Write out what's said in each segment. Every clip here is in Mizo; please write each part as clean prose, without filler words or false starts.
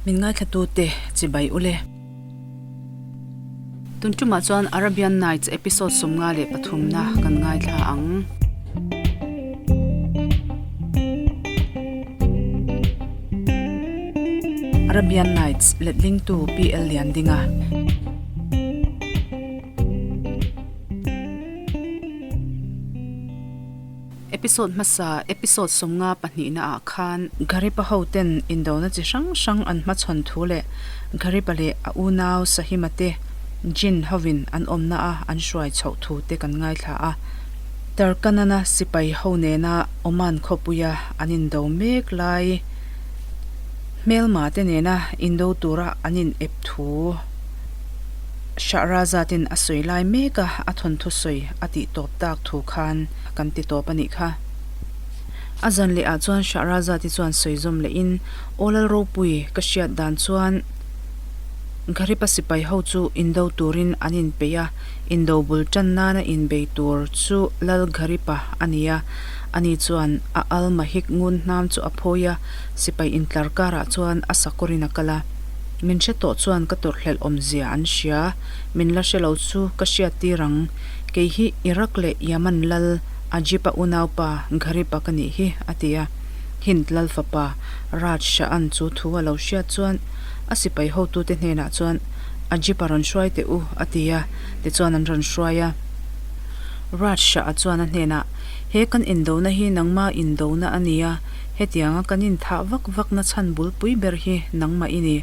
Min ngaithlatute chibai ule. Tun tumah chuan Arabian Nights episode 53 na kan ngaithla ang. Arabian Nights letlingtu PL Liandinga. Episode hmasa, episode 50 pahnihna ah khan Gharipa ho ten indona chi hrang hrang an hmachhawn thu leh Gharipa leh a unau Sahima te Jinn hovin an awmna a an hruai chhoh thu te kan ngaithla a. Tarkanana sipai ho nena Oman khawpuia an indo mek lai hmelma te nena indo tura an in ep thu Shahrazad-in a sawi lai mek a, a thawnthu sawi a tih tawp tak thu khan kan ti tawp a nih kha. A zan leh ah chuan Shahrazad-i chuan sawi zawm leh in, Aw Lal Ropui, ka hriat dan chuan Gharipa sipai ho chu indo turin an inpeih a, indo bul tan nana inbei tur chu Lal Gharipa a ni a, ani chuan a Al Mahik ngun hnam chu a phawi a, sipai intlar karah chuan a sakawrin a kal a. Min hre tawh chuan ka tawrhhlelh awmzia an hria, min la hre lo chu ka hriat tir ang. Kei hi Iraq leh Yaman lal Ajib-a unaupa Gharib-a ka nih hi, a ti a. Hind lal fapa Raj Shah-a'n chu thu a lo hriat chuan a sipai hotute hnenah chuan, Ajib-a rawn hruai teh u, a ti a, tichuan an rawn hruai a. Raj Shah-a chuan a hnenah, He kan indona hi nangma indona a ni a, Hetianga kan inthah vak vak na chhan bulpui ber hi nangmah i ni.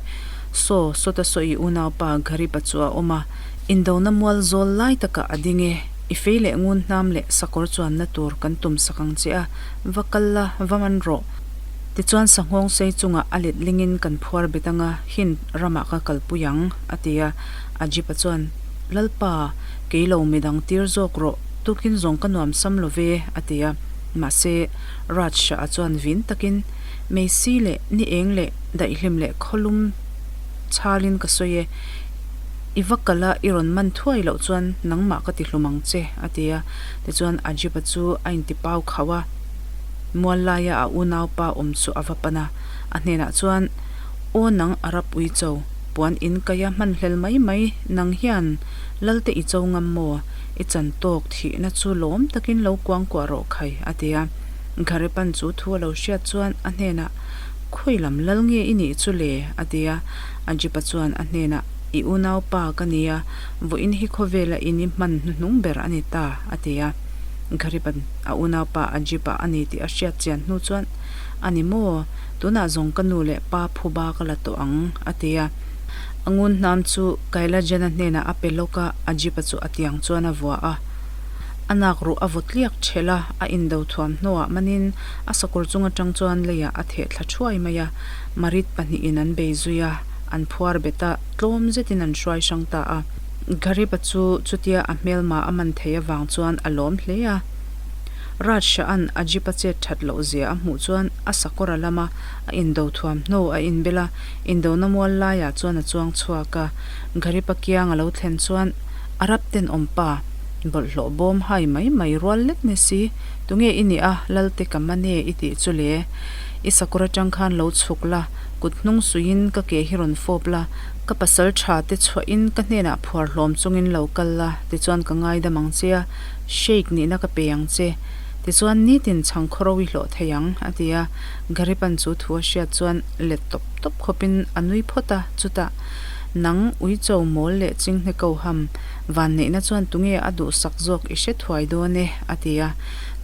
Saw, sawta saw i unaupa Gharipa chu a awm a, indona mual zawl lai takah a ding e. I fei leh ngun hnam leh sakawr chuanna tur kan tum sak ang che a, va kal la, va man rawh. Tichuan sanghawng sei chungah a let lingin kan phuar bet anga Hind ramah ka kalpui ang, a ti a. Ajipa chuan, Lalpa, kei lo midang tir zawk rawh, tukin zawng ka nuam sam lo ve, a ti a. Mahse, Raj Shah-a chuan vin takin, Meisi leh ni eng leh daihlim leh khawlum chhalin ka sawi e, i va kal a i rawn man thuai loh chuan nangmah ka ti hlum ang che, a ti a. Tichuan Ajib-a chu a inti pau khauh a, mual laia a unaupa awm chu a va pan a, a hnenah chuan, Aw nang Arab uicho, puan in kaia hman hlel mai mai nang hian Lalte i cho ngam maw? I chan tawk thihna chu lawm takin lo kuangkuah rawh khai, a ti a. Gharepan chu thu a lo hriat chuan a hnenah, Khawi lam lal nge i nih chu le? a ti a. Ajipa chuan a hnenah, I unaupa ka ni a, vawiin hi khawvela in i hman hnuhnung ber a ni ta, a ti a. Gharepan a unaupa Ajipa a ni tih a hriat chian hnu chuan, A ni maw? Tunah zawng ka nu leh pa phuba ka la tawh ang, a ti a. A ngun hnam chu Kailajana hnenah a pe lawk a, Ajipa chu a tiang chuan a vua a. A nak ruh a vaw tliak ṭhelh a, a indo thuamhnuah manin a sakawr chung aṭang chuan leiah a theh thla ṭhuai mai a. Marit pahnihin an bei zui a, an phuar bet a, tlawm zetin an hruai hrang ta a. Gharipa chu chutia a hmelma a man thei avang chuan a lawm hle a. Raj Shah-a'n Ajipa chet ṭhat loh zia a hmuh chuan a sakawr a lam a, a indo thuamhnaw a inbel a, Indona mual laiah chuan a chuang chhuak a, Gharipa kiang a lo thlen chuan Arab tenawm pa, bawlhhlawh bawm hai mai mai rual lek ni si, tunge i nih a, Lalte ka mane i tih chu le? I sakawr atang khan lo chhuk la, kut hnung suiin ka ke hi rawn fawp la, ka pasal tha te chhuahin ka hnenah phuar hlawm chungin lo kal la, tichuan ka ngaidam ang che a, Sheikh nihna ka pe ang che, tichuan nitin chhang khawro i hlawh thei ang, a ti a. Gharipan chu thu a hriat chuan let tawp tawp khawpin a nui phawt a, chutah, Nang uicho mawl leh chinghne ko ham, vanneihna chuan tunge a duhsak zawk i hre thuai dawn e, a ti a.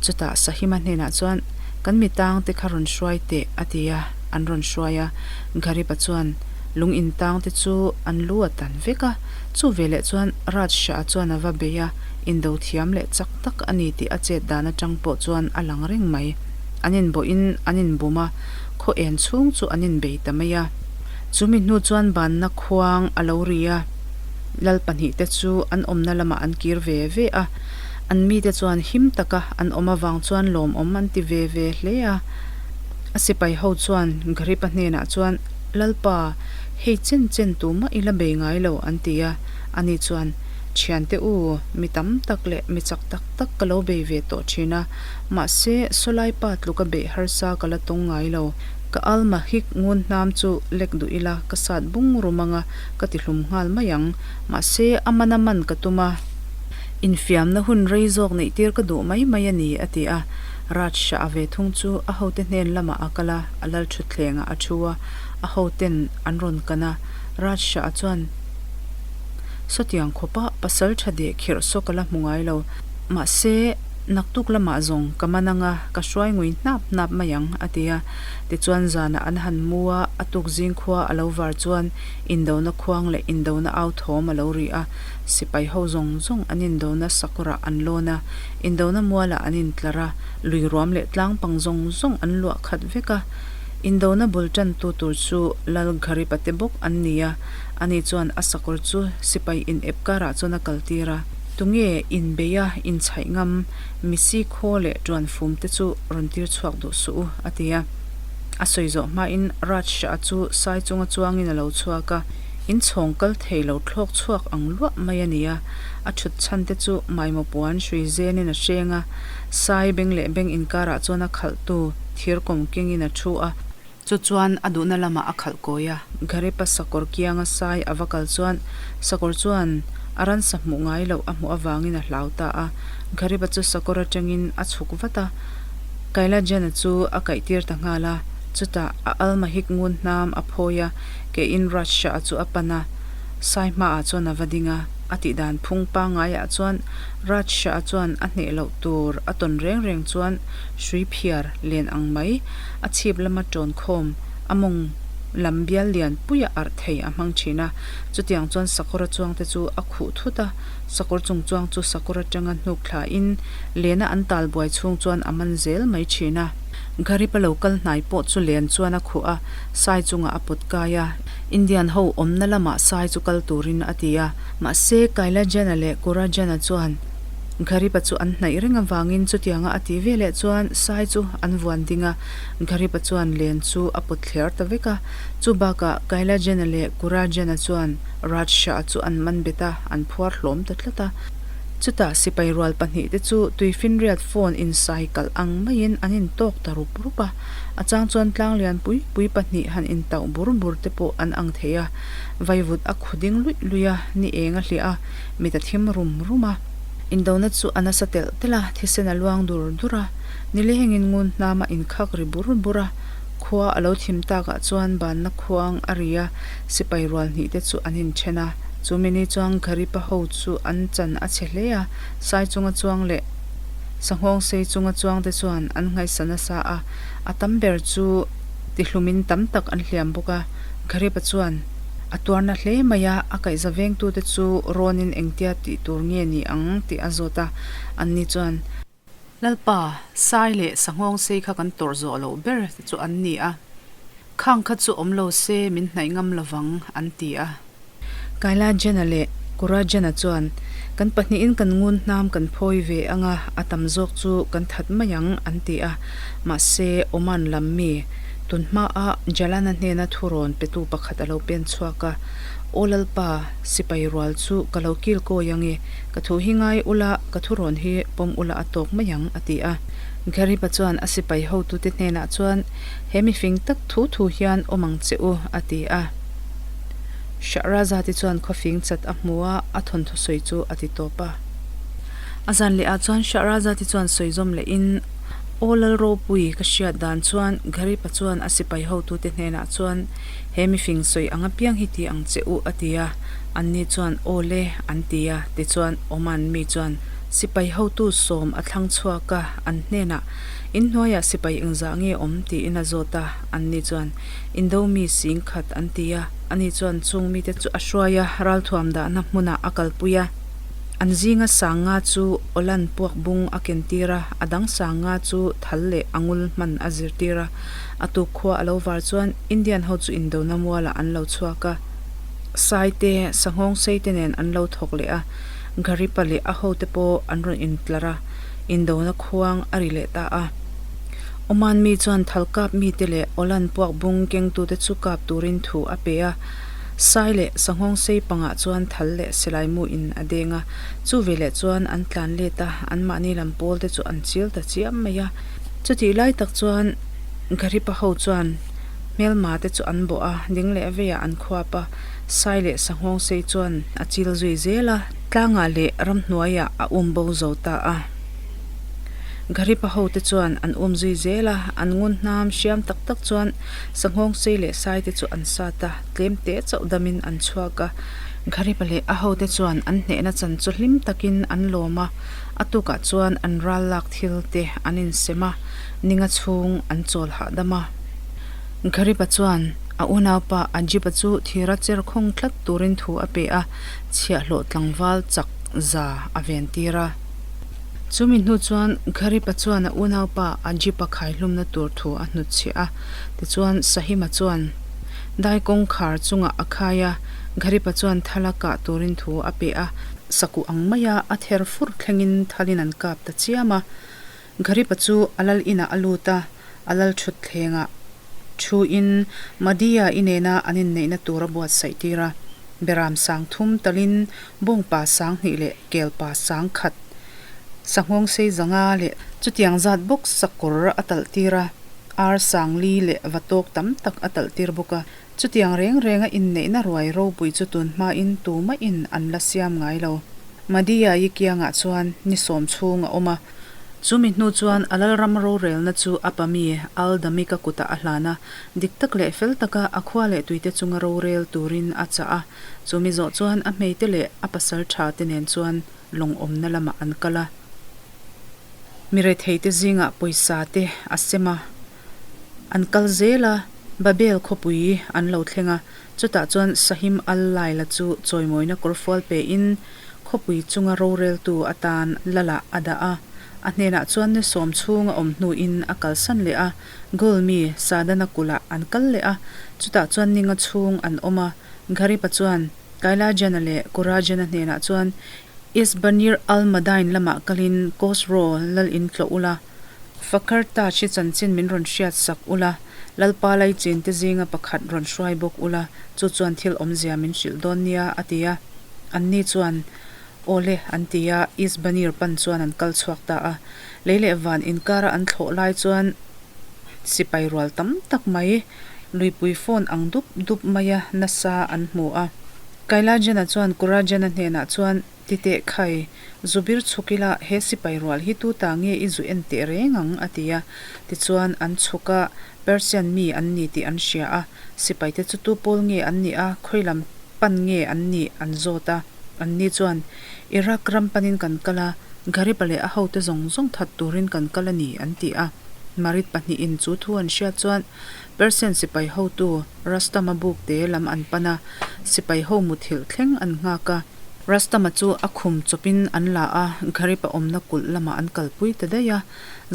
Chutah Sahima hnenah chuan, Kan mi tang te kha rawn hruai teh, a ti a, an rawn hruai a. Gharipa chuan lung in tang te chu an lu a tan vek a, chu veleh chuan Raj Shah-a chuan a va bei a, indo thiam leh chak tak a ni tih a chet dan atang pawh chuan a lang reng mai. An inbawhin an inbum a, khaw en chhung chu an inbei ta mai a. Chumi hnu chuan banna khuang a lo ri a, lal pahnihte chu an awmna lamah an kir ve ve a. An mite chuan him taka an awm avang chuan lawmawm an ti ve ve hle a. A sipai ho chuan Gharipa hnenah chuan, Lalpa, hei chen chen tumah i la bei ngai lo, an ti a. Ani chuan, Thiante u, mi tam tak leh mi chak tak tak ka lo bei ve tawh thin a. Mahse, sawlai pa tluka beih harsa ka la tawng ngai lo. Ka alma hik ngun hnam chu lek duh ila ka sat bung rum anga ka ti hlum nghal mai ang. Mahse, a mana man ka tum a. Infiamna hun rei zawk neih tir ka duh mai mai a ni, a ti a. Raj Shah a ve thung chu a hote hnen lamah a kal a, a lal thutthlengah a thu a, a hoten an rawn kan a. Raj Shah chuan, Sawtiang khawpa pasal tha deh khirh saw ka la hmu ngai lo. Mahse, naktuk lamah zawng ka man anga ka hruai ngui hnap hnap mai ang, a ti a. Tichuan zanah an han mu a, a tuk zing khua a lo var chuan indona khuang leh indona au thawm a lo ri a. Sipai ho zawng zawng an indona sakawrah an lawn a, indona mualah an intlar a, lui ruam leh tlang pang zawng zawng an luah khat vek a. Indona bul tantu tur chu Lal Gharipa te bawk an ni a, ani chuan a sakawr chu sipai in ep karah chuan a kaltir a. Tunge inbeia inchhaih ngam misi khaw leh tuan fum te chu rawn tir chhuak duh suh u, a ti a. A sawi zawh hmain Raj Shah chu sai chunga chuangin a lo chhuak a, inchhawng kal thei lo thlawk chhuak ang luah mai a ni a. A thut chhan te chu maimaw puan hrui zenin a hreng a, sai beng leh beng inkarah chuan a khalhtu thir kawm kengin a thu a. Chu chuan a duhna lamah a khalh kawi a. Garipa sakawr kianga sai a va kal chuan sakawr chuan a ransa hmuh ngai loh a hmuh avangin a hlau ta a. Garipa chu sakawr atangin a chhuk vat a, Kailajana chu a kaih tir ta nghal a. Chutah a almahik ngun hnam a phawi a, kein Raj Shah chu a pan a, sai hmaah chuan a va ding a. A tihdan phung pangaiah chuan Raj Shah chuan a hneh loh tur a tawn reng reng chuan hrui phiar len ang mai A chhip lama ṭawn khawm, a mawng lam bial lian puia arh thei a hmang ṭhin a. Chutiang chuan sakawra chuangte chu a khuh thut a, sakawr chung chuang chu sakawr aṭanga hnuk thlain lena an tal buai chhung chuan a man zel mai ṭhin a. Garipa lo kal hnai pawh chu len chuan a khuh a, sai chungah a pawt kai a. Indian ho awmna lamah sai chu kal turin a ti a. Mahse, Kailajana leh Kurajana chuan Gharipa chu an hnaih reng avangin chutianga a tih veleh chuan sai chu an vuan ding a, Gharipa chuan len chu a pawt thler ta vek a. Chu bakah Kailajana leh Kurajana chuan Raj Shah chu an man bet a, an phuar hlawm ta tlat a. Chutah sipai rual pahnihte chu tuifinriat phone insai kalh ang maiin an intawk ta rup rup a, a chang chuan tlang lian pui pui pahnih han intauh bur bur te pawh an ang thei a, vaivut a khu ding luih luih a, ni eng a hliah a. Mit a thim rum rum a. Indona chu a nasa telh telh a, thisen a luang dur dur a. Nilengin ngun hnam a inkhak ri bur bur a. Khua a lo thim takah chuan banna khuang a ri a, sipai rual hnih te chu an inthen a. Chu mini chuan Gharipa ho chu an chan a chhe hle a, sai chunga chuang leh sanghawng sei chunga chuang te chuan an nghaisa nasa a, a tam ber chu tihlumin tam tak an hliam bawk a. Gharipa chuan. A tuarna hle mai a, a kaihza vengtute chu rawnin engtia tih tur nge ni ang tih a zawt a, anni chuan. Lalpa, sai leh sanghawng sei kha kan tawrh zawh loh ber chu an ni a, khang kha chu awm lo se min hnaih ngam lovang, an ti a. Kailajana leh Kurajana chuan, Kan pahnihin kan ngun hnam kan phawi ve ang a, a tam zawk chu kan that mai ang, an ti a. Mahse, Oman lam mi, Tun hmaah Jalana hnena thurawn petu pakhat a lo pen chhuak a, Aw Lalpa, sipai rual chu ka lo kil kawi ang i, ka thu hi ngai ula, ka thurawn hi pawm ula a tawk mai ang, a ti a. Ghariba chuan a sipai hotute hnenah chuan, He mifing tak thu thu hian awm ang che u, a ti a. Shahrazad-i chuan khawfing chat a hmu a, a thawnthu sawi chu a ti tawp a. A zan lehah chuan Shahrazad-i chuan sawi zawm lehin, Aw Lal ropui, ka hriat dan chuan Gharipa chuan a sipai hotute hnenah chuan, He mifing sawi ang apiang hi ti ang che u, a ti a. Anni chuan, Aw le, an ti a. Tichuan, Oman mi chuan sipai hotu sawm a thlang chhuak a, an hnenah, In hnuaiah sipai engzah nge awm? tiin a zawt a. Anni chuan, Indo mi sing khat, an ti a. Ani chuan chung mite chu a hruai a, ralthuam dahna hmunah a kalpui a. An zinga sanga chu Awlan puak bung a kentir a, a dang sanga chu thal leh a ngul hman a zirtir a. A tuk khua a lo var chuan Indian ho chu indona mualah an lo chhuak a, sai te, sanghawng sei te nen an lo thawk leh a, Gharipa leh a hote pawh an rawn intlar a, indona khuang a ri leh ta a. Oman mi chuan thal kap mite leh Awlan puak bung kengtute chu kap turin thu a pe a. Sai leh sanghawng sei pangah chuan thal leh silai mu in a deng a, chu veleh chuan an tlan let a, anmahni lam pawl te chu an chil ta chiam mai a. Chutih lai tak chuan Gharipa ho chuan. Hmelma te chu an bawh a, ding leh veiah an khuap a, sai leh sanghawng sei chuan a chil zui zel a, tlangah leh ramhnuaiah a um bo zo ta a. Gharipa ho te chuan an um zui zel a, an ngun hnam hriam tak tak chuan sanghawng sei leh sai te chu an sat a, tlem te chauh damin an chhuak a. Gharipa leh a ho te chuan an hnehna chan chu hlim takin an lawm a, a tukah chuan an ral lak thil te an insem a, ninga chhung an chawl hahdam a. Gharipa chuan a unaupa Ajipa chu thira cher khawng tlat turin thu a pe a, chhiahhlawh tlangval chak za a ven tir a. Chumi hnu chuan Gharipa chuan a unaupa Ajipa khaihlumna tur thu a hnutchhiah a, tichuan Sahima chuan dai kawngkhar chungah a khai a, Gharipa chuan thala kah turin thu a pe a, sakuh ang maia a ther fur thlengin thalin an kap ta chiam a. Gharipa chu a lal inah a lut a, a lal thut thlengah thuin Madhya i nena an inneihna tur a buatsaih tir a. Beram sang thum talin bawngpa sang hnih leh kelpa sang khat, sanghawng sei zanga leh chutiang zat bawk sakawr a talh tir a, ar sang li leh vatawk tam tak a talh tir bawk a. Chutiang reng renga inneihna ruai ropui chu tun hmain tumahin an la siam ngai lo. Madhya-i kiangah chuan ni sawm chhung a awm a. Chumi hnu chuan a lalram rorelna chu a pa mi Al-Damika kutah a hlan a, dik tak leh fel taka a khua leh tuite chunga rorel turin a chah a. Chumi zawh chuan a hmeite leh a pasal tha te nen chuan lawng awmna lamah an kal a. Mi retheite zingah pawisa te a sem a. An kal zel a, Babel khawpui an lo thleng a, chutah chuan Sahim al-Laila chu chawimawina kawrfual pein khawpui chunga roreltu atan Lalah a dah a. A hnenah chuan ni sawm chhung a awm hnuin a kalsan leh a, Gul mi Sadana kulh ah an kal leh a, chutah chuan ninga chhung an awm a. Gharipa chuan Kailajana leh Kurajana hnenah chuan Isbanir al-Madain lamah kalin Khosrow lal in tlawh ula, Fakar Taj hi chanchin min rawn hriat sak ula, Lalpa Laichin te zinga pakhat rawn hruai bawk ula, chu chuan thil awmzia min hrilh dawn nia, a ti a. Anni chuan, Aw le, an ti a, East Banir pan chuan an kal chhuak ta a. Lei leh van inkara an thlawh lai chuan sipai rual tam tak mai, luipui phone ang dup dup maia nasa an hmu a. Kailajana chuan Kurajana hnenah chuan, Ti teh khai, zu bir chhuk ila he sipai rual hi tu ta nge i zu en teh reng ang? a ti a. Tichuan, an chhuk a, Persian mi an ni tih an hria a. Sipaite chu tu pawl nge an nih a, khawi lam pan nge an nih an zawt a. Anni chuan, Iraq ram panin kan kal a, Gharipa leh a hote zawng zawng that turin kan kal a ni, an ti a. Marid pahnihin chu thu an hriat chuan Persian sipai hotu Rastama bukte lam an pan a, sipai ho muthilh thleng an nghak a. Rastama chu a khum chawpin an la a, Gharipa awmna kulh lamah an kalpui ta daih a.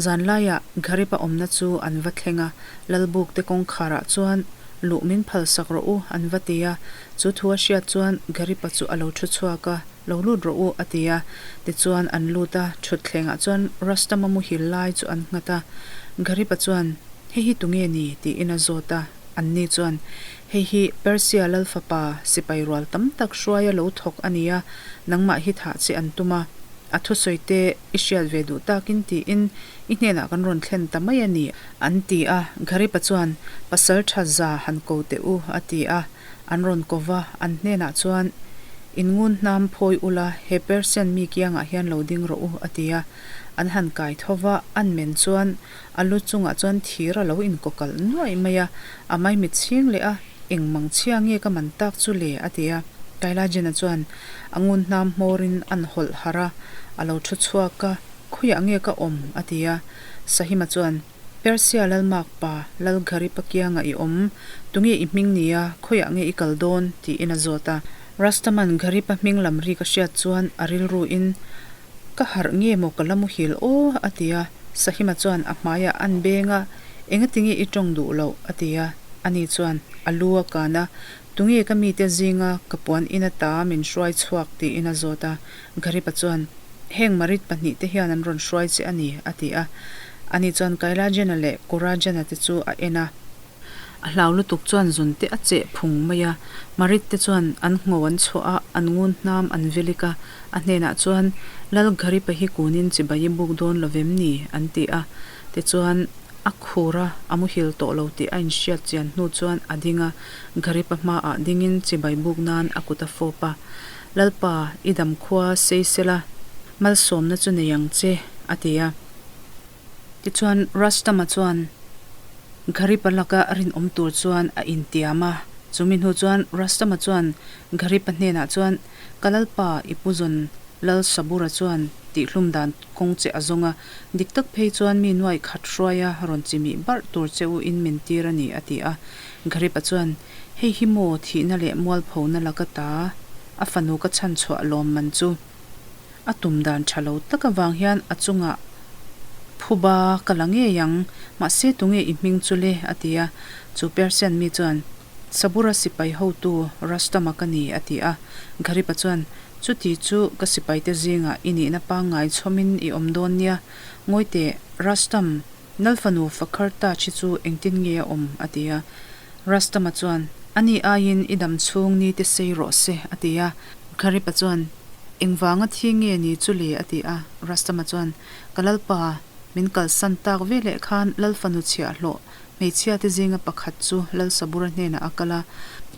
Zanlaiah Gharipa awmna chu an va thleng a, Lalbukte kawngkharah chuan, Luh min phalsak rawh u, an va ti a. Chu thu a hriat chuan Gharipa chu a lo thu chhuak a, Lo lut rawh u, a ti a. Tichuan an lut a, thutthlengah chuan Rastama muhil lai chu an nghat a. Gharipa chuan, Hei hi tunge ni? tiin a zawt a. Anni chuan, Hei hi Persia lal fapa sipai rual tam tak hruaia lo thawk a ni a, nangmah hi thah che an tum a, a thusawi te i hriat ve duh takin tiin i hnenah kan rawn thlen ta mai a ni, an ti a. Gharipa chuan, Pasal tha za han ko teh u, a ti a. An rawn ko va, an hnenah chuan, In ngun hnam phawi ula, he Persian mi kiangah hian lo ding rawh u, a ti a. An han kai tho va, an men chuan, A lu chungah chuan thir a lo inkawkalh nuaih mai a, a maimit chhing leh a, Eng mang chhia nge ka man tak chu le? a ti a. Kailajena chuan a ngun hnam hmawrin an hawlh harh a, a lo thu chhuak a, Khawiah nge ka awm? a ti a. Sahima chuan, Persia Lalmak pa, Lalgharipa kianga i awm, tunge i hming ni a, khawiah nge i kal dawn? tiin a zawt a. Rastaman Gharipa hming lam ri ka hriat chuan a rilruin, Ka harh nge maw ka la muhil aw? a ti a. Sahima chuan a hmaiah an beng a, Engatinge i tawng duh loh? a ti a. Ani chuan a lu a kan a, Tunge ka mite zinga ka puan in ata min hruai chhuak? tiin a zawt a. Gharipa chuan, Heng Marit pahnihte hian an rawn hruai che a ni, a ti a. Ani chuan Kailajana leh Kurajana te chu a en a. A hlau lutuk chuan zun te a cheh phung mai a, Marit te chuan an ngho an chhuah a, an ngun hnam an velik a, a hnenah chuan, Lal Gharipa hi kunin chibai i buk dawn lo vem ni? an ti a. Tichuan, A khur a, a muhil tawh lo tih a inhriat chian hnu chuan a ding a, Garipa hmaah dingin chibai buk nan a kut a fawp a. Lalpa, i dam khua sei sela, malsawmna chu nei ang che, a ti a. Tichuan, Rastama chuan Garipa laka rinawm tur chuan a intiam a. Chumi hnu chuan Rastama chuan Garipa hnenah chuan, Ka Lalpa, i pu zawn Lal Sabura chuan tihhlum dan kawng che a zawng a, dik tak phei chuan mi nuai khat hruaia rawn chimih barh tur che u in min tir a ni, a ti a. Garipa chuan, Hei hi maw thihna leh mualphona laka ta a fanu ka chhan chhuah lawm man chu? A tum dan tha lo tak avang hian a chungah phuba ka la ngei ang, mahse tunge i hming chu le? a ti a. Chu Persian mi chuan, Sabura sipai hotu Rastama ka ni, a ti a. Garipa chuan, Chuti chu ka sipaite zingah i nihna pangngai chhawmin i awm dawn nia. Ngawi teh, Rastam, Lalfanu Fakhar Taj hi chu engtin nge a awm? a ti a. Rastama chuan, Ani aiin i dam chhung ni te sei rawh se, a ti a. Garipa chuan, Engvanga thi nge ni chu le? a ti a. Rastama chuan, Ka Lalpa, min kalsan tak veleh khan Lalfanu chhiahhlawh Hmeichhia te zinga pakhat chu Lalsabura hnenah a kal a,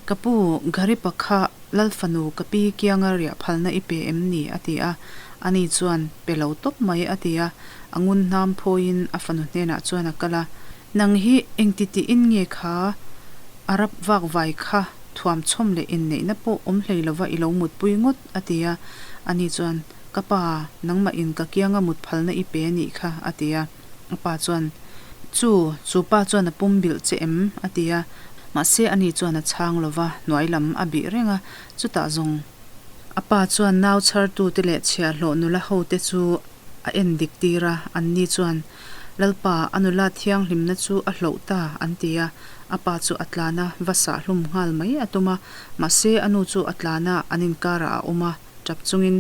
Ka pu, Garipa kha Lal fanu ka pi kianga riah phalna i pe em ni? a ti a. Ani chuan, Pe lo tawp mai, a ti a. A ngun hnam phawiin a fanu hnenah chuan a kal a, Nang hi engti tiin nge kha Arab vakvai kha thuamchhawm leh inneihna pawh awm hlei lova i lo mutpui ngawt? a ti a. Ani chuan, Ka pa, nangmah in ka kianga mut phalna i pe a nih kha, a ti a. A pa chuan, Chu, chu pa chuan a pum bilh che em? a ti a. Mahse ani chuan a chhang lo va, hnuai lam a bih reng a, chutah zawng. A pa chuan nau chhartute leh chhiahhlawh nula hote chu a en dik tir a, anni chuan, Lalpa, a nula thianghlimna chu a hloh ta, an ti a. A pa chu a tlan a, va sahhlum nghal mai a tum a, mahse a nu chu a tlan a, an inkarah a awm a, tap chungin,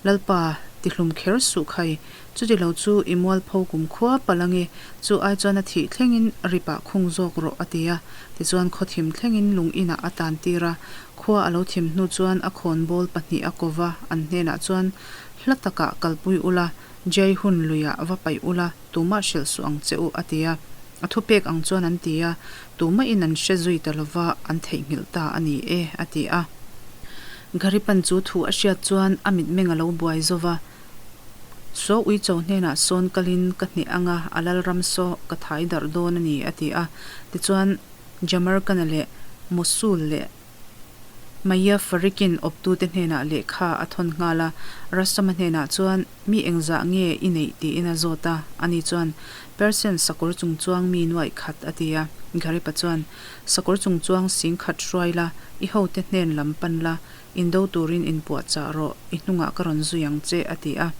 Lalpa, tihlum kher suh khai, Chuti lo chu i mualpho kum khua palh ange, chu ai chuan a thih thlengin ripah khung zawk rawh a ti a. Tichuan khawthim thlengin lung inah a tan tir a, khua a lo thim hnu chuan a khawnbawl pahnih a ko va, an hnenah chuan hla takah kalpui ula, Jai hun luiah va paih ula, tumah hrilh suh ang che u a ti a. A thupek ang chuan an ti a, tumahin an hre zui ta lova an theihnghilh ta a ni e a ti a. Garipan chu thu a hriat chuan a mitmeng a lo buai zo va. Saw uicho hnenah sawn kalin ka hneh anga a lalram saw ka thai darh dawn a ni, a ti a. Tichuan, Jamarkana leh Mosul leh Maya Farikin awptute hnenah lehkha a thawn nghal a. Rastama hnenah chuan, Mi engzah nge i neih? tiin a zawt a. Ani chuan, Persian sakawr chungchuang mi nuaih khat, a ti a. Garipa chuan, Sakawr chungchuang sing khat hruai la, i hote hnen lam pan la, Indo turin inpuahchah rawh, i hnungah ka rawn zui ang che, a ti a.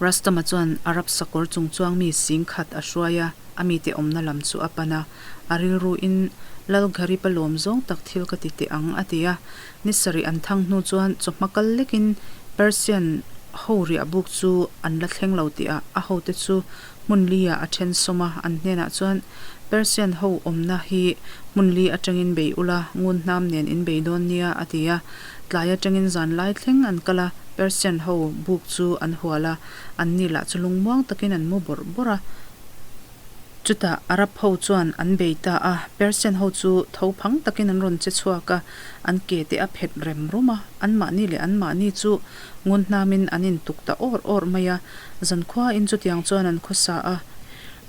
Rastama chuan Arab sakawr chungchuang mi sing khat a hruai a, a mite awmna lam chu a pan a. A rilruin, Lal Gharib a lawm zawng tak thil ka ti teh ang, a ti a. Ni sarih an thang hnu chuan chawhma kal lekin Persian ho riah buk chu an la thleng lo tihah a hote chu Hmun li ah a then sawm a, an hnenah chuan, Persian ho awmna hi hmun li atangin bei ula, ngun hnam nen in bei dawn nia, a ti a. Tlai atangin zan lai thleng an kal a, Persian ho buk chu an hual a, anni lah chu lungmuang takin an mu bawrh bawrh a. Chutah Arab ho chuan an bei ta a, Persian ho chu tho phang takin an rawn che chhuak a, an ke te a phet rem rum a, anmahni leh anmahni chu ngun hnamin an intuk ta awr awr mai a. Zankhuain chutiang chuan an khawsa a,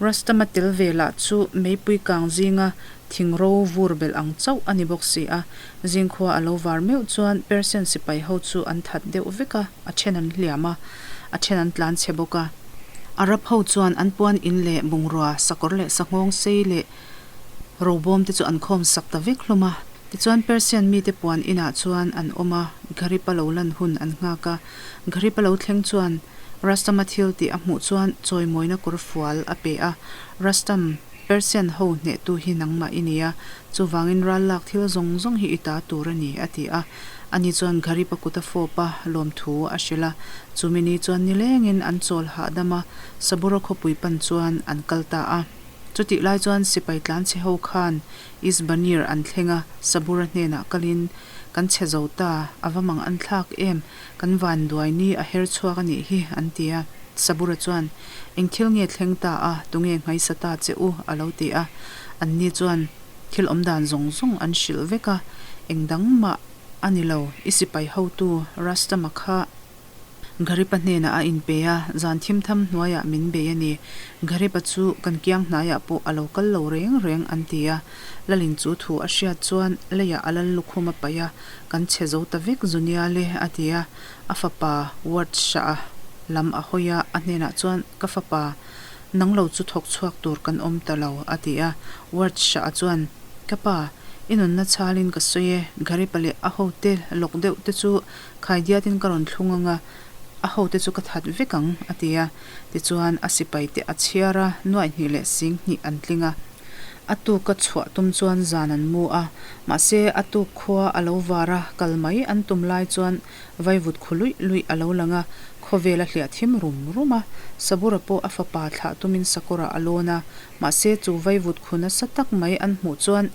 Rastama tel ve lah chu meipui kang zinga thing ro vur belh ang chauh a ni bawk si a. Zingkhua a lo var meuh chuan Persian sipai ho chu an that deuh vek a, a then an hliam a, a then an tlan chhe bawk a. Arab ho chuan an puan in leh bungrua, sakawr leh sanghawng sei leh robawm te chu an khawm sak ta vek hlawm a. Tichuan Persian mite puan inah chuan an awm a, Gharib-a lo lan hun an nghak a. Gharib-a lo thleng chuan Rastama thil tih a hmuh chuan chawimawina kawr fual a pe a, Rastam, Persian ho hnehtu hi nangmah i ni a, chuvangin ral lak thil zawng zawng hi i ta tur a ni, a ti a. Ani chuan Gharib-a kut a fawp a, lawmthu a hrilh a. Chumi ni chuan nilengin an chawl hahdam a, Sabura khawpui pan chuan an kal ta a. Chutih lai chuan sipai tlanchhe ho khan Isbanir an thleng a, Sabura hnenah kalin, Kan chhe zo ta, a va mang an thlak em? Kan van duai ni a her chhuak a nih hi, an ti a. Sabura chuan, Eng thil nge thleng ta a, tunge nghaisa ta che u? a lo ti a. Anni chuan thil awmdan zawng zawng an hrilh vek a, Eng dang mah a ni lo, i sipai hotu Rastama kha Garipa hnenah a inpe a, zan thim tham hnuaiah min bei a ni. Garipa chu kan kiang hnaiah pawh a lo kal lo reng reng an ti a. Lalin chu thu a hriat chuan leiah a lal lukhum a paih a, Kan chhe zo ta vek Zunia le a ti a. A fapa Ward Shah-a lam a hawi a, a hnenah chuan, Ka fapa, nang lo chu thawk chhuak tur kan awm ta lo a ti a. Ward Shah-a chuan, Ka pa, i nunna chhalin ka sawi e, Garipa leh a hote lawk deuh te chu Khaidiatin ka rawn thlung ang a, a hote chu ka that vek ang, a ti a. Tichuan, a sipaite a chhiar a, nuaihnih leh singhnih an tling a. A tuka chhuah tum chuan zan an mu a, mahse a tuk khua a lo var a, kal mai an tum lai chuan vaivut khu luih luih a lo lang a, khawvel a hliah thim rum rum a. Sabura pawh a fapa thlah tumin sakawrah a lawn a, mahse chu vaivut khu nasa tak mai an hmuh chuan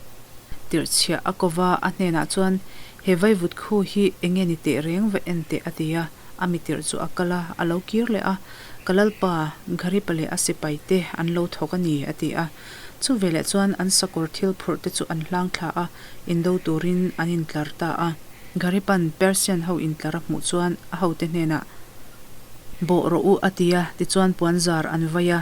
tirhchhiah a ko va, a hnenah chuan, He vaivut khu hi enge ni teh reng va en teh a ti a, a mitirh chu a kal a, a lo kir leh a, Ka lalpa, Gharipa leh a sipai te an lo thawk a ni a ti a. Chu veleh chuan an sakawr thil phurh te chu an hlang thla a, indo turin an intlar ta a. Gharipa'n Persian ho intlar a hmuh chuan a hote hnenah, Bawh rawh u a ti a, tichuan puanzar an vai a.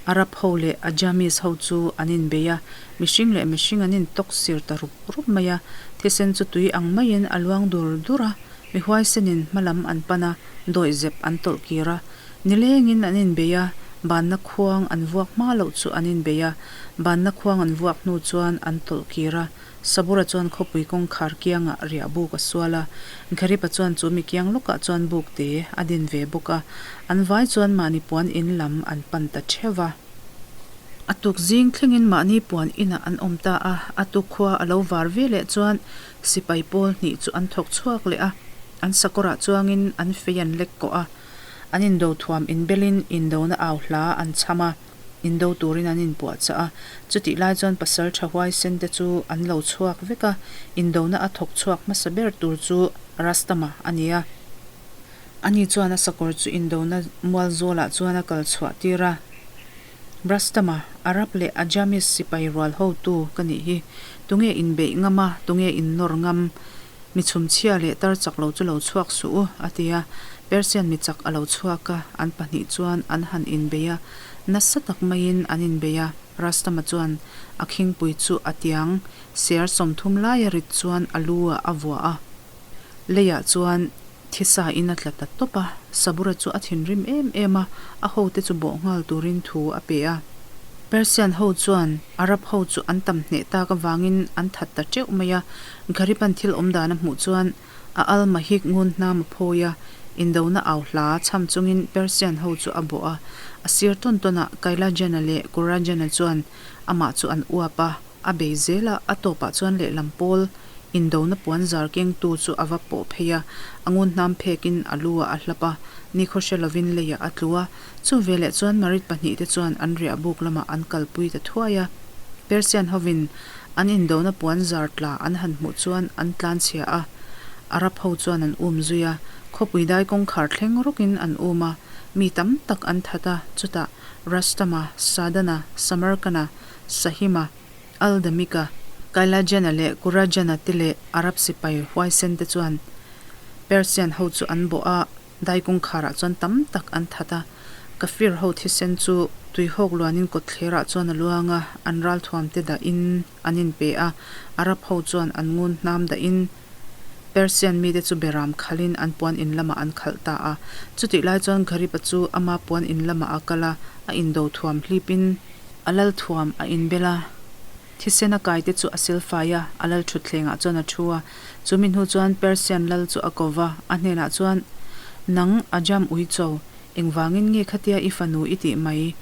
Arab ho leh Ajamis ho chu an inbei a, mihring leh mihring an intawk sir ta rup rup mai a, thisen chu tui ang maiin a luang dur dur a, mi huaisenin hma lam an pan a, dawihzep an tawlh kir a. Nilengin an inbei a, banna khuang an vuak hma loh chu an inbei a, banna khuang an vuak hnu chuan an tawlh kir a. Sabura chuan khawpui kawngkhar kiangah riah buk a sual a, Gharipa chuan chu mi kiang lawkah chuan buk te a din ve bawk a, an vai chuan mahni puan in lam an pan ta theuh va. A tuk zing thlengin mahni puan inah an awm ta a, a tuk khua a lo var ve leh chuan sipai pawl hnih chu an thawk chhuak leh a, an sakawrah chuangin an fei an lek kawh a, an indo thuam inbelin indona au hla an chham a. Indo turin an inpuahchah a, chutih lai chuan pasal tha huaisen te chu an lo chhuak vek a, indona a thawk chhuak hmasa ber tur chu Rastama a ni a. Ani chuan a sakawr chu indona mual zawlah chuan a kal chhuah tir a, Rastama, Arab leh Ajamis sipai rual hotu ka nih hi, tunge inbeih ngam a, tunge innawr ngam? Mi chhumchhia leh tar chak lo chu lo chhuak suh u, a ti a. Persian mi chak a lo chhuak a, an pahnih chuan an han inbei a, nasa tak maiin an inbei a. Rastama chuan a khingpui chu a tiang ser 30 laia rit chuan a lu ah a vuah a, leiah chuan thisa in a tla ta tawp a. Sabura chu a thinrim em em a, a hote chu bawh nghal turin thu a pe a. Persian ho chuan Arab ho chu an tam hneh tak avangin an that ta teuh mai a, Gharipan thil awm dan a hmuh chuan a al mahik ngun hnam a phawi a, indona au hla chham chungin Persian ho chu a bawh a. A sir tawn tawnah Kailajana leh Kurajana chuan amah chu an uap a, a bei zel a, a tawpah chuan lehlam pawl indona puan zar kengtu chu a va pawh phei a, a ngun hnam phekin a lu ah a hlap a, nikhaw hre lovin leiah a tlu a. Chu veleh chuan Marit pahnihte chuan an riah buk lamah an kalpui ta thuai a. Persian hovin An indona puan zar tla an han hmuh chuan an tlanchhia a, Arab ho chuan an um zui a, khawpui dai kawngkhar thleng rawkin an um a, mi tam tak an that a, chutah Rastama, Sadana, Samarkana, Sahima, Al-Damika, Kailajana leh Kurajana te leh Arab sipai huaisen te chuan Persian ho chu an bawh a, Dai kawngkharah chuan tam tak an that a, Kafir ho thisen chu tuihawk luanin kawtthlerah chuan a luang a, an ralthuamte dahin an inpe a, Arab ho chuan an ngun hnam dahin Persian mite chu beram khalhin an puan in lamah an khalh ta a. Chutih lai chuan Gharipa chu ama puan in lamah a kal a, a indo thuam hlipin a lal thuam a inbel a. Thisen a kaite chu a silfai a, a lal thutthlengah chuan a thu a. Chu mi hnu chuan Persian lal chu a ko va, a hnenah chuan, Nang, Ajam Uicho, engvangin nge khatia i fanu i tih mai?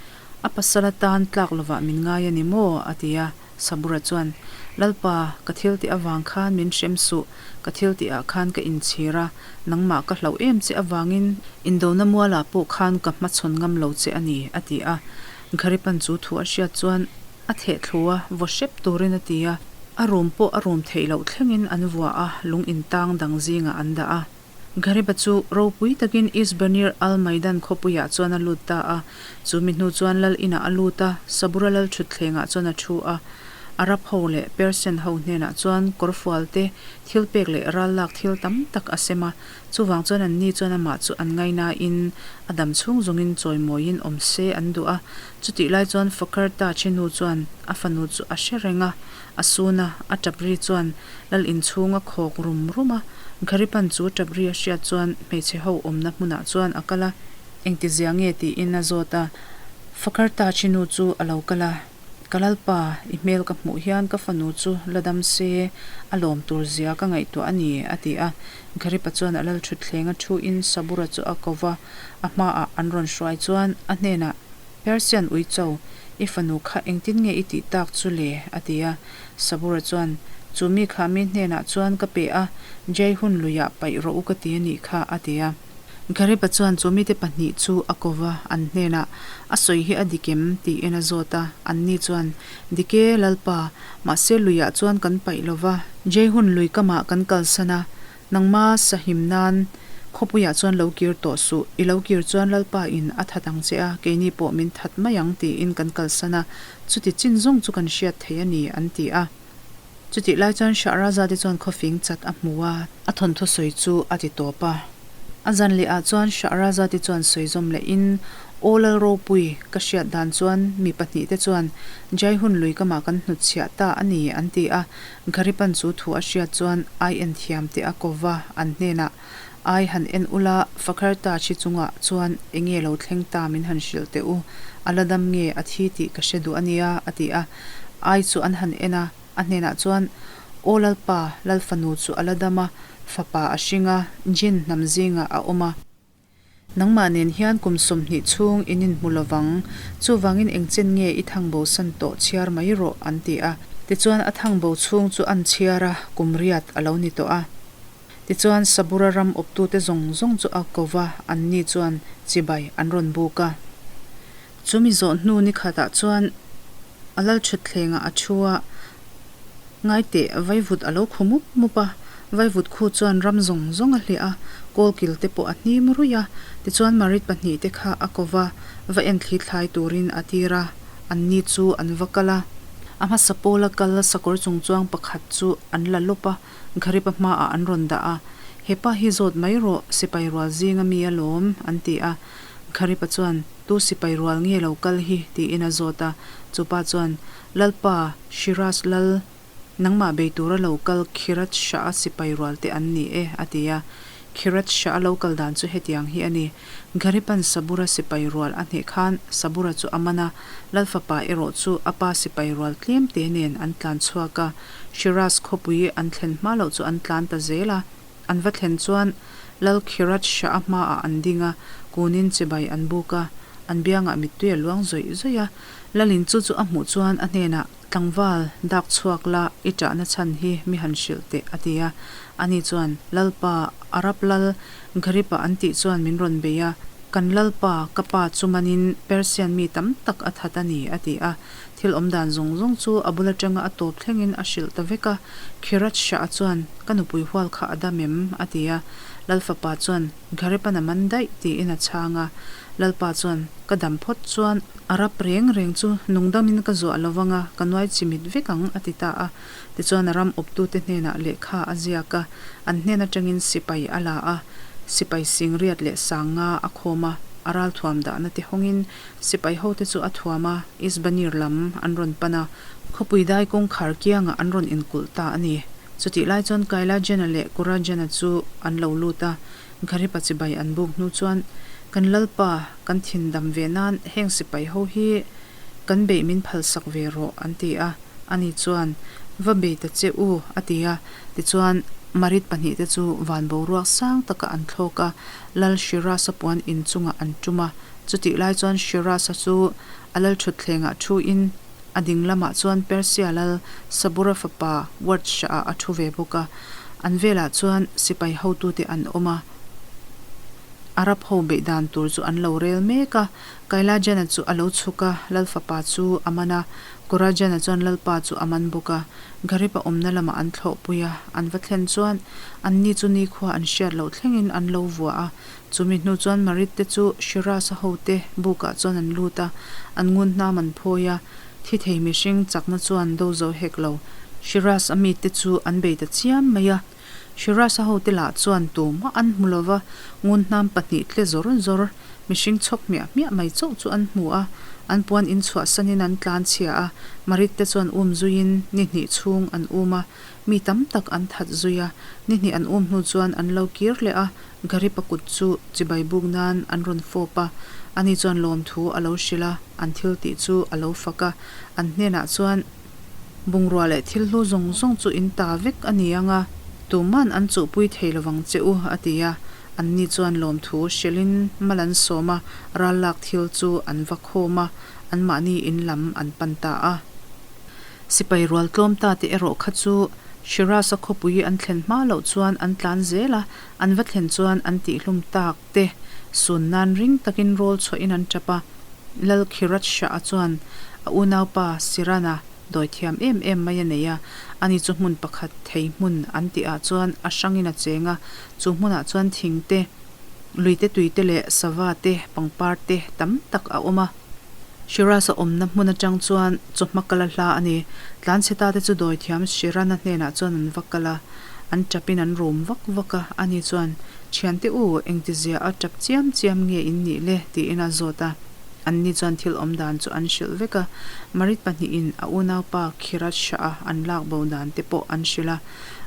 A pasal atan tlak lovah min ngai a ni maw? a ti a. Sabura chuan, Lalpa, ka thil tih avang khan min hrem suh, ka thil tihah khan ka inchhir a, nangmah ka hlauh em che avangin indona mualah pawh khan ka hmachhawn ngam lo che a ni, a ti a. Gharipan chu thu a hriat chuan, A theh thlu a, vaw hrep turin a ti a. A rum pawh a rum theih loh thlengin an vua a, lung intang dang zingah an dah a. Ghariba chu ropui takin Isbanir al-Maidan khawpuiah chuan a lut ta a. Chu mi hnu chuan lal inah a lut a, Sabura lal thutthlengah chuan a thu a. Arab ho leh Persian ho hnenah chuan kawrfual te, thil pek leh ral lak thil tam tak a sem a. Chuvang chuan anni chuan amah chu an ngainain a dam chhung zawngin chawimawiin awm se an duh a. Chutih lai chuan Fakar Tachi nu chuan a fanu chu a hre reng a, a sun a, a tap ri chuan lal inchhung a khawk rum rum a. Gharipan chu tap ri a hriat chuan hmeichhe ho awmna hmunah chuan a kal a, engtizia nge tiin a zawt a. Fakar Tachi nu chu a lo kal a. Ka Lalpa, i hmel ka hmuh hian ka fanu chu la dam se, a lawm tur zia ka ngaihtuah a ni, a ti a. Gharipa chuan a lal thutthleng a thuin Sabura chu a ko va, a hmaah an rawn hruai chuan a hnenah, Persian uicho, i fanu kha engtin nge i tih tak chu le? a ti a. Sabura chuan, Chu mi kha mi hnenah chuan ka pe a, Jaihun luiah paih rawh u ka ti a nih kha, a ti a. Ghariba chuan chu mite pahnih chu a ko va, an hnenah, A sawi hi a dik em? tiin a zawt a. Anni chuan, Dik e, Lalpa, mahse luiah chuan kan paih lo va, Jehun lui kamah kan kalsan a, nangma sahim nan khawpuiah chuan lo kir tawh suh, i lo kir chuan Lalpa in a that ang che a, keini pawh min that mai ang tiin kan kalsan a, chuti chin zawng chu kan hriat thei a ni, an ti a. Chutih lai chuan Shahrazad-i chuan khawfing chat a hmu a. A thawnthu sawi chu a ti tawp a. A zan leh ah chuan Shahrazad-i chuan sawi zawm leh in, Aw Lal Ropui, ka hriat dan chuan mi pahnih te chuan Jaihun lui kamah kan hnutchhiah ta a ni, an ti a. Gharipan chu thu a hriat chuan ai en thiam te a ko va, an hnenah, Ai han en ula, Fakhar Taj hi chungah chuan enge lo thleng ta min han hrilh teh u, a la dam nge a thi tih ka hre duh a nia, a ti a. Ai chu an han en a, a hnenah chuan, Aw Lalpa, Lal fanu chu a la dam a, fapa a hring a, Jin hnam zingah a awm a. Nangmah nen hian kum 20 chhung in inhmu lo vang, chuvangin engchen nge i thang bo san tawh chhiar mai rawh, an ti a. Tichuan a thang bo chhung chu an chhiar a, kum riat a lo ni tawh a. Tichuan Sabura ram awptute zawng zawng chu a ko va, anni chuan chibai an rawn buk a. Chumi zawh hnu ni khatah chuan a lal thutthlengah a thu a, Ngaiteh, vaivut a lo khu mup mup a, vaivut khu chuan ram zawng zawng a hliah a, kawlkil te pawh a hnim ruih a. Tichuan Marit pahnihte kha a ko va, va en thli thlai turin a tir a, anni chu an va kal a. A hmasa pawla kal sakawr chungchuang pakhat chu an la lawp a, Gharipa hmaah an rawn dah a, Hepa hi zawt mai rawh, sipai rual zinga mi a lawm, an ti a. Gharipa chuan, Tu sipai rual nge lo kal hi? tiin a zawt a. Chupa chuan, Lalpa, Shiraz lal, nangmah bei tura lo kal Khirat Shah-a sipai rual te an ni e, a ti a. Khirat Shah-a lo kal dan chu hetiang hi a ni. Gharipan Sabura sipai rual a hneh khan Sabura chu a man a, Lal fapa erawh chu a pa sipai rual tlem te nen an tlan chhuak a. Shiraz khawpui an thlen hma loh chu an tlan ta zel a. An va thlen chuan Lal Khirat Shah-a hmaah an ding a, kunin chibai an buk a, an biangah mittui a luang zawih zawih a. Lalin chu chu a hmuh chuan a hnenah, Tlangval, dak chhuak la, i ṭahna chhan hi mi han hrilh teh, a ti a. Ani chuan, Lalpa, Arab lal Gharipa an tih chuan min rawn bei a, kan Lalpa, ka pa chu manin Persian mi tam tak a that a ni, a ti a. Thil awm dan zawng zawng chu a bul atanga a tawp thlengin a hrilh ta vek a. Khirat Shah-a chuan, Ka nupui hual kha a dam em? a ti a. Lal fapa chuan, Gharepan a man daih, tiin a chhang a. Lalpa chuan, Ka dam phawt chuan a rap reng reng chu nungdamin ka zuah lo vang a, ka nuai chimit vek ang, a ti ta a. Tichuan a ram awptute hnenah lehkha a ziak a, an hnen atangin sipai a la a, sipai singriat leh sanga a khawm a, a ralthuam dahna te hawngin Sipai hote chu a thuam a, Isbanir lam an rawn pan a, khawpui dai kawngkhar kiangah an rawn inkulh ta a ni. Chutih lai chuan Kailajana leh Kurajana chu an lo lut a, Gharipa chibai an buk hnu chuan, Kan Lalpa, kan thin dam ve nan heng sipai ho hi kan beih min phalsak ve rawh, an ti a. Ani chuan, Va bei ta che u, a ti a. Tichuan, Marit pahnihte chu van boruak sang takah an thlawk a, Lal Shirasa puan in chungah an tum a. Chutih lai chuan Shiraz-a chu a lal thutthlengah thu-in a ding lamah chuan Persia lal Sabura fapa Ward-Shah-a a thu ve bawk a. An velah chuan sipai hotute an awm a, Arab ho beih dan tur chu an lo rel mek a. Kailajana chu a lo chhuk a, lal fapa chu a man a. Korajana chuan Lalpa chu a man bawk a, Garipa awmna lamah an thlawhpui a, an va thlen chuan anni chu nikhua an hriat loh thlengin an lo vua a. Chumi hnu chuan Marit te chu Shiraz-a hote bukah chuan an lut a, an ngun hnam an phawi a, thi thei mihring chakna chuan do zo hek lo. Shiraz-a mite chu an bei ta chiam mai a, Shiraz-a hote lah chuan tumah an hmu lo va, ngun hnam pahnih tle zawr zawr, mihring chhawk hmiah hmiah mai chauh chu an hmu a, an puan inchhuahsanin an tlan chhia a, Marit te chuan um zuiin ni hnih chhung an um a, mi tam tak an that zui a, ni hnih an um hnu chuan an lo kir leh a, Garipa kut chu chibai buk nan an rawn fawp a, ani chuan lawmthu a lo hrilh a, an thil tih chu a lo fak a, an hnenah chuan, Bungrua leh thil hlu zawng zawng chu in ta vek a ni ang a, tuman an chuhpui thei lovang che u, a ti a. Anni chuan lawmthu hrilhin mal an sawm a, ral lak thil chu an va khawm a, anmahni in lam an pan ta a. Sipai rual tlawm ta te erawh kha chu Shiraz-a khawpui an thlen hma loh chuan an tlan zel a, an va thlen chuan an tihhlum tak te sun nan ring takin rawl chhuahin an tap a. Lal Khirat Shah-a chuan a unaupa Sirana dawi thiam em em mai a nei a, ani chu hmun pakhat thei hmun an tihah chuan a hrangin a cheng a, chu hmunah chuan thing te, lui te tui te leh sava te, pangpar te tam tak a awm a. Shiraz-a awmna hmun atang chuan chawhma kal a hla a ni. Tlanchhe ta te chu dawi thiam Sirana hnenah chuan an va kal a, an tapin an rum vak vak a, ani chuan, Thiante u, engtizia a tap chiam chiam nge in nih le? tiin a zawt a. Anni chuan thil awm dan chu an hrilh vek a, Marit pahnihin a unaupa Khirat Shah-a an lak bo dan te pawh an hrilh a.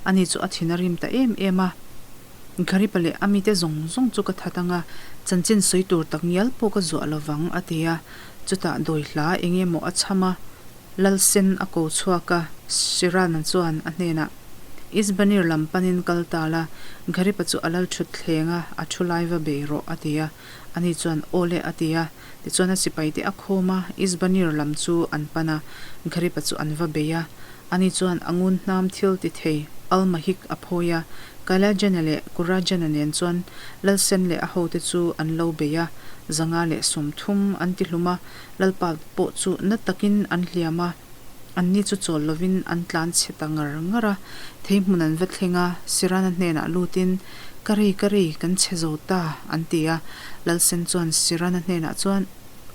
Ani chu a thin a rim ta em em a. Gharipa leh a mite zawng zawng chu ka that ang a, chanchin sawi tur tak ngial pawh ka zuah lovang, a ti a. Chutah dawi hla eng emaw a chham a. Lalsen a ko chhuak a, Shirana chuan a hnenah, Isbanir lam panin kal ta la, Gharipa chu a lal thut thleng a, a thu lai va bei rawh, a ti a. Ani chuan, Aw le, a ti a. Tichuan a sipaite a khawm a, Isbanir lam chu an pan a, Gharipa chu an va bei a. Ani chuan a ngun hnam thil ti thei Almahik a phawi a, Kailajana leh Kurajana nen chuan Lalsen leh a hote chu an lo bei a, 530 an ti hlum a, Lalpa pawh chu na takin an hliam a, anni chu chawl lovin an tlan chhe ta ngar ngar a. Thei hmun an va thleng a, Sirana hnenah lutin, Ka rei, ka rei, kan chhe zo ta, an ti a. Lalsen chuan Sirana hnenah chuan,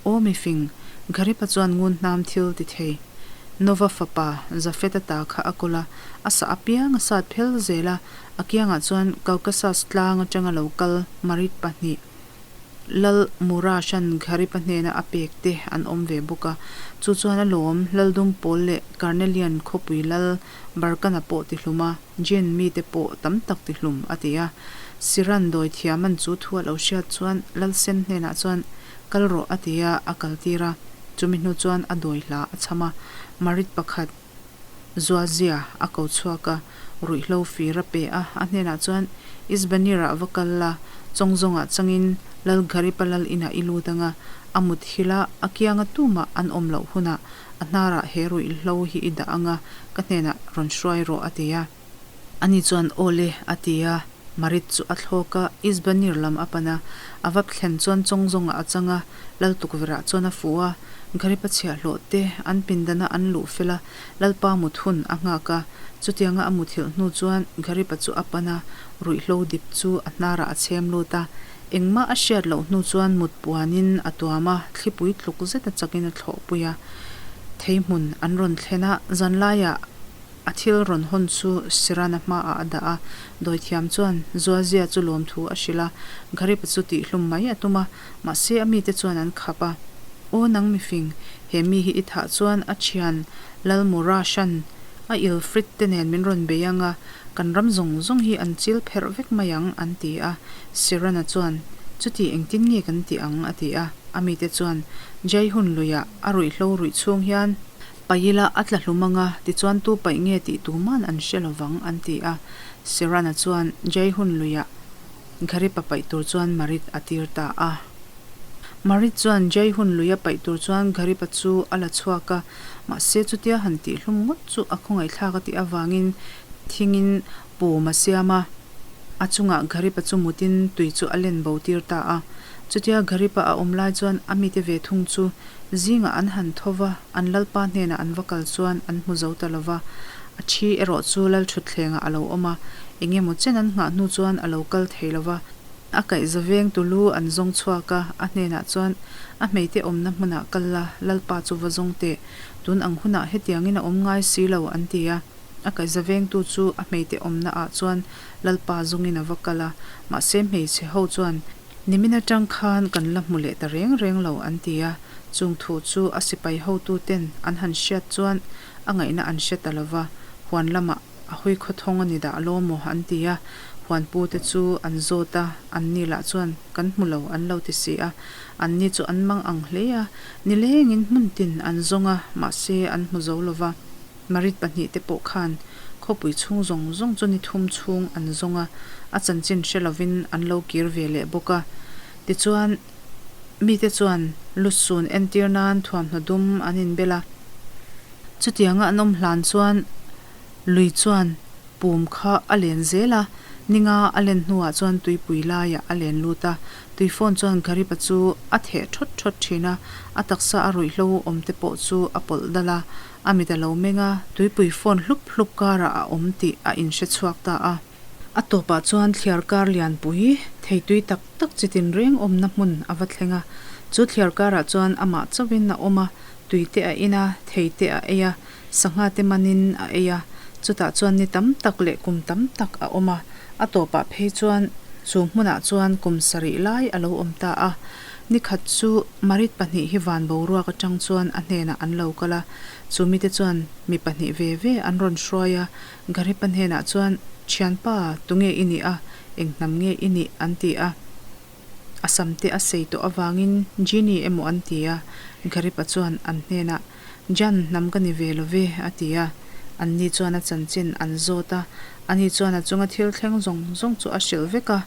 Aw mifing, Gharipa chuan ngun hnam thil ti thei. Nova fapa Jafeta ta kha a kawl a, a sah apiang a sat phel zel a, a kiangah chuan Caucasus tlang atanga lo kal Marit pahnih, Lal Murashan Gharipa hnena a pek te an awm ve bawk a, chu chuan a lawm Laldum pawl leh Karnelian khawpui Lal Barkana pawh ti hlum a, Jin mite pawh tam tak ti hlum a ti a. Siran dawi thiaman chu thu a lo hriat chuan Lalsen hnenah chuan kal rawh a ti a, a kaltir a, chumi hnu chuan a dawi hla a chham a, Marit pakhat, Zuazia a ko chhuak a, ruihhlo fir a pe a, a hnenah chuan, Isbanir-ah va kal la, chawng zawngah changin Lal Gharipa lal inah i lut ang a, a mut hil a, a kianga tumah an awm loh hunah a hnarah he ruihhlo hi i dah ang a, ka hnenah rawn hruai rawh, a ti a. Ani chuan, Aw le, a ti a. Marit chu a thlawk a, Isbanir lam a pan a. A vap thlen chuan chawng zawngah a chang a, Lal tukverhah chuan a fuh a. Gharipa chhiahhlawh te an pindana an luh fel a, Lalpa mut hun a nghak a. Chutianga a muthilh hnu chuan Gharipa chu a pan a, ruihhlo dip chu a hnarah a chhem lut a. Engmah a hriat loh hnu chuan mut puanin a tuam a, thlipui tluk zeta chakin a thlawhpui a. Thei hmun an rawn thlen a, zanlaiah, A thil rawn hawn chu Sirana hmaah a dah a, dawithiam chuan Zuazia chu lawmthu a hrilh a, Gharipa chu tihhlum mai a tum a, mahse a mite chuan an khap a. Aw nang mifing, he mi hi i thah chuan a thian Lalmurashan a Ilfrit te nen min rawn bei ang a, kan ram zawng zawng hi an chil pherh vek mai ang, an ti a. Sirana chuan, Chuti engtin nge kan tih ang? a ti a. A mite chuan, Jaihun luiah a ruihhlo ruih chhung hian, Paih ila a tla hlum ang a, tichuan tu paih nge tih tuman an hre lovang, an ti a. Sirana chuan Jaihun luiah Gharipa paih tur chuan Marit a tir ta a. Marit chuan Jaihun luia paih tur chuan Gharipa chu a la chhuak a, mahse chutia han tih hlum ngawt chu a khawngaihthlak a tih avangin thingin pum a siam a. A chungah Gharipa chu mutin tui chu a len bo tir ta a. Chutia Garipa a awm lai chuan a mite ve thung chu zingah an han tho va, an lalpa hnenah an va kal chuan an hmu zo ta lo va. A thi erawh chu lalthutthlengah a lo awm a, eng emaw chen an nghah hnu chuan a lo kal thei lo va. A kaihza veng tulu an zawng chhuak a, a hnenah chuan, A hmeite awmna hmunah kal la, Lalpa chu va zawng teh. Tun ang hunah hetiangin a awm ngai si lo, an ti a. A kaihza vengtu chu a hmeite awmna ah chuan Lalpa zawngin a va kal a, mahse hmeichhe ho chuan, Nimin atang khan kan la hmu leh ta reng reng lo, an ti a. Chung thu chu a sipai hotuten an han hriat chuan a ngaihna an hre ta lo va, huan lamah a hawi khawthawng a ni dah lo maw an ti a, huanpute chu an zawt a, anni lah chuan kan hmu lo an lo ti si a, anni chu an mang ang hle a, nilengin hmun tin an zawng a, mahse an hmu zo lo va. Marit pahnihte pawh khan khawpui chhung zawng zawng chu ni thum chhung an zawng a, a chanchin hre lovin an lo kir ve leh bawk a. Tichuan, mite chuan lusun entir nan thuamhnaw dum an inbel a. Chutianga an awm hlan chuan lui chuan pum kha a len zel a, ninga a len hnuah chuan tuipui laiah a len lut a. Tuifawn chuan Garipa chu a theh thawt thawt thin a, a taksa a ruihhlo awm te pawh chu a pawlh dal a, a mit a lo meng a, tuipui fawn hlup hlup karah a awm tih a inhre chhuak ta a. A tawpah chuan thliar kar lianpui, theitui tak tak chi tinreng awmna hmun a va thleng a. Chu thliar karah chuan amah chauhin a awm a, tui te a in a, thei te a ei a, sangha te manin a ei a. Chutah chuan ni tam tak leh kum tam tak a awm a, a tawpah phei chuan chu hmunah chuan kum sarih lai a lo awm ta a. Nikhat chu Marit pahnih hi van boruak atang chuan a hnenah an lo kal a, chu mite chuan mi pahnih ve ve an rawn hruai a, Garipa hnenah chuan, Thianpa, tunge i nih a? Eng hnam nge i nih? an ti a. A samte a sei tawh avangin Genie emaw an ti a. Garipa chuan an hnenah, Jan, hnam ka ni ve lo ve, a ti a. Anni chuan a chanchin an zawt a. Ani chuan a chunga thil thleng zawng zawng chu a hrilh vek a.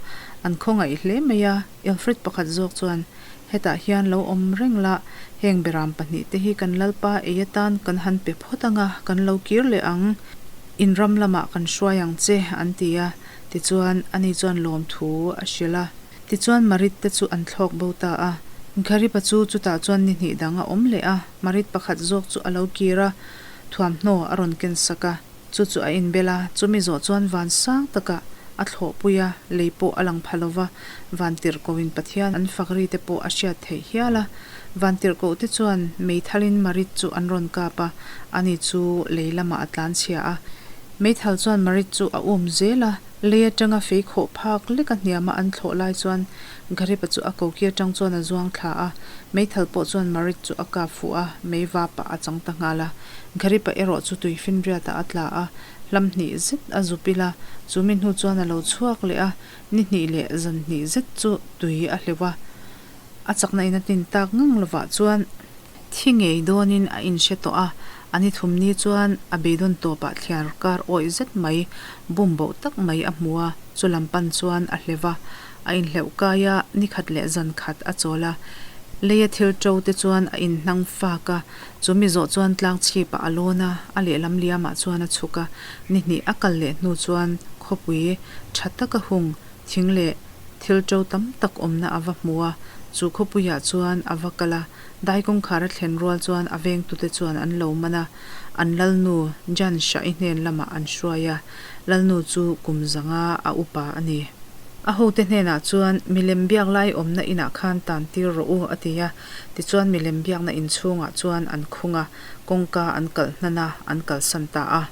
An khawngaih hle mai a. Ilfrid pakhat zawk chuan, Hetah hian lo awm reng la, heng beram pahnihte hi kan Lalpa ei atan kan han pe phawt ang a, kan lo kir leh ang. In ram lamah kan hruai ang che, an ti a. Tichuan, ani chuan lawmthu a hrilh a. Tichuan, Marit te chu an thlawk bo ta a. Gharipa chu chutah chuan ni hnih dang a awm leh a. Marit pakhat zawk chu a lo kir a, thuamhnaw a rawn ken sak a. Chu chu a inbel a, chumi zawh chuan van sang takah a thlawhpui a, lei pawh a lang pha lo va, Vantirhkohin Pathian an fak ri te pawh a hriat theih hial a. Vantirhkohte chuan meithalin Marit chu an rawn kap a, ani chu lei lamah a tlanchhia a. Meithal chuan Marit chu a um zel a, lei atanga fei khawh phak lek a hniama an thlawh lai chuan Garipa chu a koki atang chuan a zuang thla a, meithal pawh chuan Marit chu a kap fuh a, mei vapah a chang ta nghal a. Garipa erawh chu tui finriatah a tla a, hlam hnih zet a zu pil a, chu mi hnu chuan a lo chhuak leh a, ni hnih leh zan hnih zet chu tui a hleuh a, a chakna in a tin tak ngang lovah chuan thi ngei dawnin a inhre tawh a, a ni thum ni chuan a beidawn tawpah thliar kar awih zet mai, bum boh tak mai a hmu a, chu lam pan chuan a hleuh a, a inhleuh kai a, ni khat leh zan khat a chawl a, leia thil to te chuan a inhnang fak a, chu mi zawh chuan tlang chhipah a lawn a, a lehlam liamah chuan a chhuk a, ni hnih a kal leh hnu chuan khawpui tha taka hung thing leh thil to tam tak awmna a va hmu a, chu khawpuiah chuan a va kal a, dai kawngkhar a thlen rual chuan a vengtute chuan an lo man a, an lalnu Jan Shah-i hnen lamah an hruai a, lalnu chu kum zanga a upa a ni. A hote hnenah chuan, Milem biak lai awmna inah khan tan tir rawh u, a ti a. Tichuan milem biakna inchhungah chuan an khung a, kawngka an kalh hnan a, an kalsan ta a.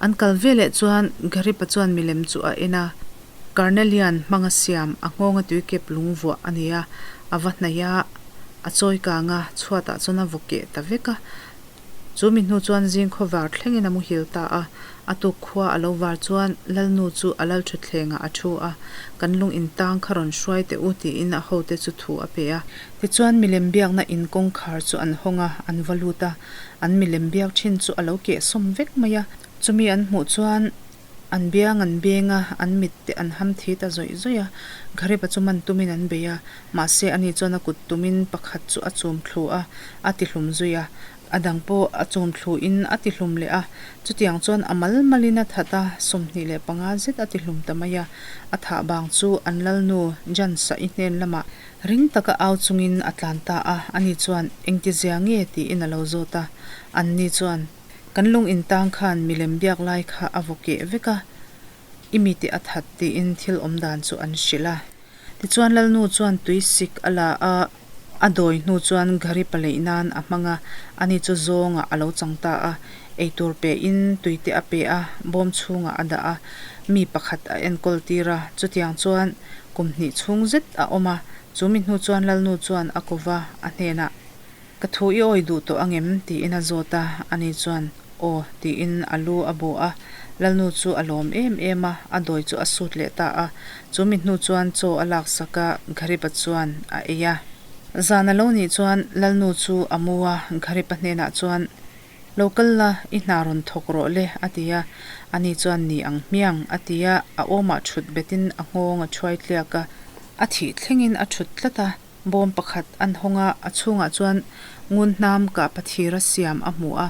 An kal veleh chuan Garipa chuan milem chu a en a, Carnelian hmanga siam a nghawnga tuikep lung vuah a ni a, a va hnaih a, a chawi kang a, chhuatah chuan a vaw keh ta vek a. Chu mi hnu chuan zing khaw var thlengin a muhil ta a, a tuk khua a lo var chuan Lalnu chu a lalthutthlengah a thu a, Kan lung intang kha rawn hruai teh u tiin a hote chu thu a pe a. Tichuan milem biakna in kawngkhar chu an hawng a, an va lut a, an milem biak thin chu a lo kehsawm vek mai a, chumi an hmuh chuan An biang an beng a, an mit te an ham thi ta zawih zawih a. Ghariba chu man tumin an bei a, mahse ani chuan a kut tumin pakhat chu a chum thlu a, a ti hlum zui a. A dang pawh a chum thluin a tihlum leh a, chutiang chuan a mal malin a that a, 25 zet a tihlum ta mai a. A thah bang chu an lalnu Jansa-i hnen lamah ring taka au chungin a tlan ta a, ani chuan engtizia nge tiin a lo zawt a, anni chuan kan lung intang khan milem biak lai kha a vaw keh vek a, i mite a that tiin thil awm dan chu an hrilh a. Tichuan Lalnu chuan tui sik a la a, a dawi hnu chuan ghari paleih nan a hmang a, ani chu zawngah a lo chang ta a. Eitur pe in tui te a pe a, bawm chhungah a dah a, mi pakhat a enkawl tir a. Chutiang chuan kum hnih chhung zet a awm a, chu mi hnu chuan Lalnu chuan a ko va, a hnenah, Ka thu i awi duh tawh angem? tiin a zawt a, ani chuan, Aw, tiin a lu a bu a. Lalnu chu a lawm em em a, a dawi chu a sut leh ta a. Chu mi hnu chuan chaw a laksak a, Gharipa chuan a ei a. Zan a lo nih chuan Lalnu chu a mu a, Gharipa hnenah chuan, Lo kal la, i hna rawn thawk rawh le, a ti a. Ani chuan ni ang hmiang, a ti a, a awmah thut betin a nghawng a thuai tliak a. A thih thlengin a thut tlat a. Bawm pakhat an hawng a, a chhungah chuan ngun hnam kah pathira siam a hmu a,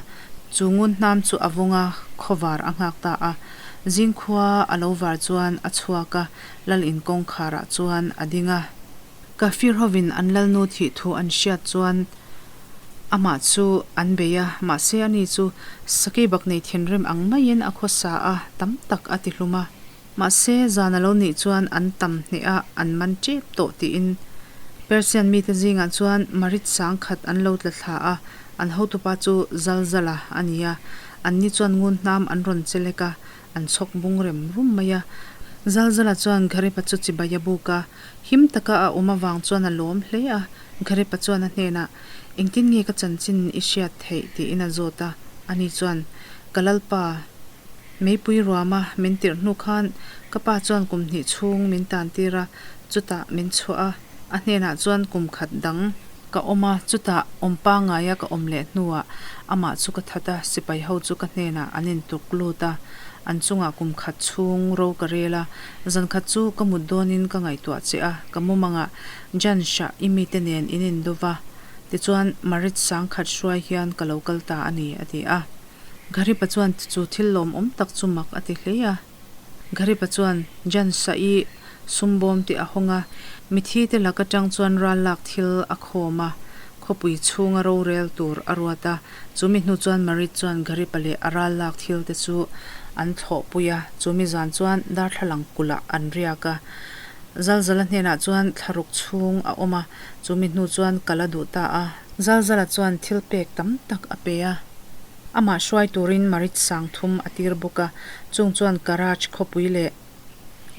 chu ngun hnam chu a vawng a, khawvar a nghak ta a. Zingkhua a lo var chuan a chhuak a, lal in kawngkharah chuan a ding a. Kafir hovin an lalnu thih thu an hriat chuan amah chu an bei a, mahse ani chu sakei bak nei thinrim ang maiin a khawsa a, tam tak a ti hlum a. Mahse, zan a lo nih chuan an tam hneh a, an man tep tawh tiin Persian mite zingah chuan Marit sang khat an lo tla thla a, an hotupa chu Zalzala a ni a, anni chuan ngun hnam an rawn che lek a, an chhawk bung rem rum mai a. Zalzala chuan Gharipa chu chibai a buk a, him taka a awm avang chuan a lawm hle a. Gharipa chuan a hnenah, Engtin nge ka chanchin i hriat theih? tiin a zawt a, ani chuan, Ka lalpa, Meipui ruama min tirh hnu khan ka pa chuan kum hnih chhung min tan tir a, chutah min chhuah a, a hnenah chuan kum khat dang ka awm a, chutah awm pangaia ka awm leh hnuah amah chu ka that a, sipai ho chu ka hnenah an intuk lut a, an chungah kum khat chhung ro ka rel a, zan khat chu ka mut dawnin ka ngaihtuah che a, ka mumangah Jan Shah i mite nen in indo va, tichuan Marit sangkhat hruai hian ka lo kal ta a ni, a ti a. Gharipa chuan chu thil lawmawm tak chu mak a ti hle a. Gharipa chuan Jan Sa'i sumbawm te a hawng a, mithi te lak atang chuan ral lak thil a khawm a, khawpui chhunga rorel tur a ruat a. Chu mi hnu chuan Marit chuan Gharipa leh a ral lak thil te chu an thlawhpui a, chu mi zan chuan darthlalang kulh ah an riak a. Zalzala hnenah chuan thlaruk chhung a awm a, chu mi hnu chuan kal a duh ta a. Zalzala chuan thil pek tam tak a pe a. Amah hruai turin Marit sang thum a tir bawk a, chung chuan Karaj khawpui leh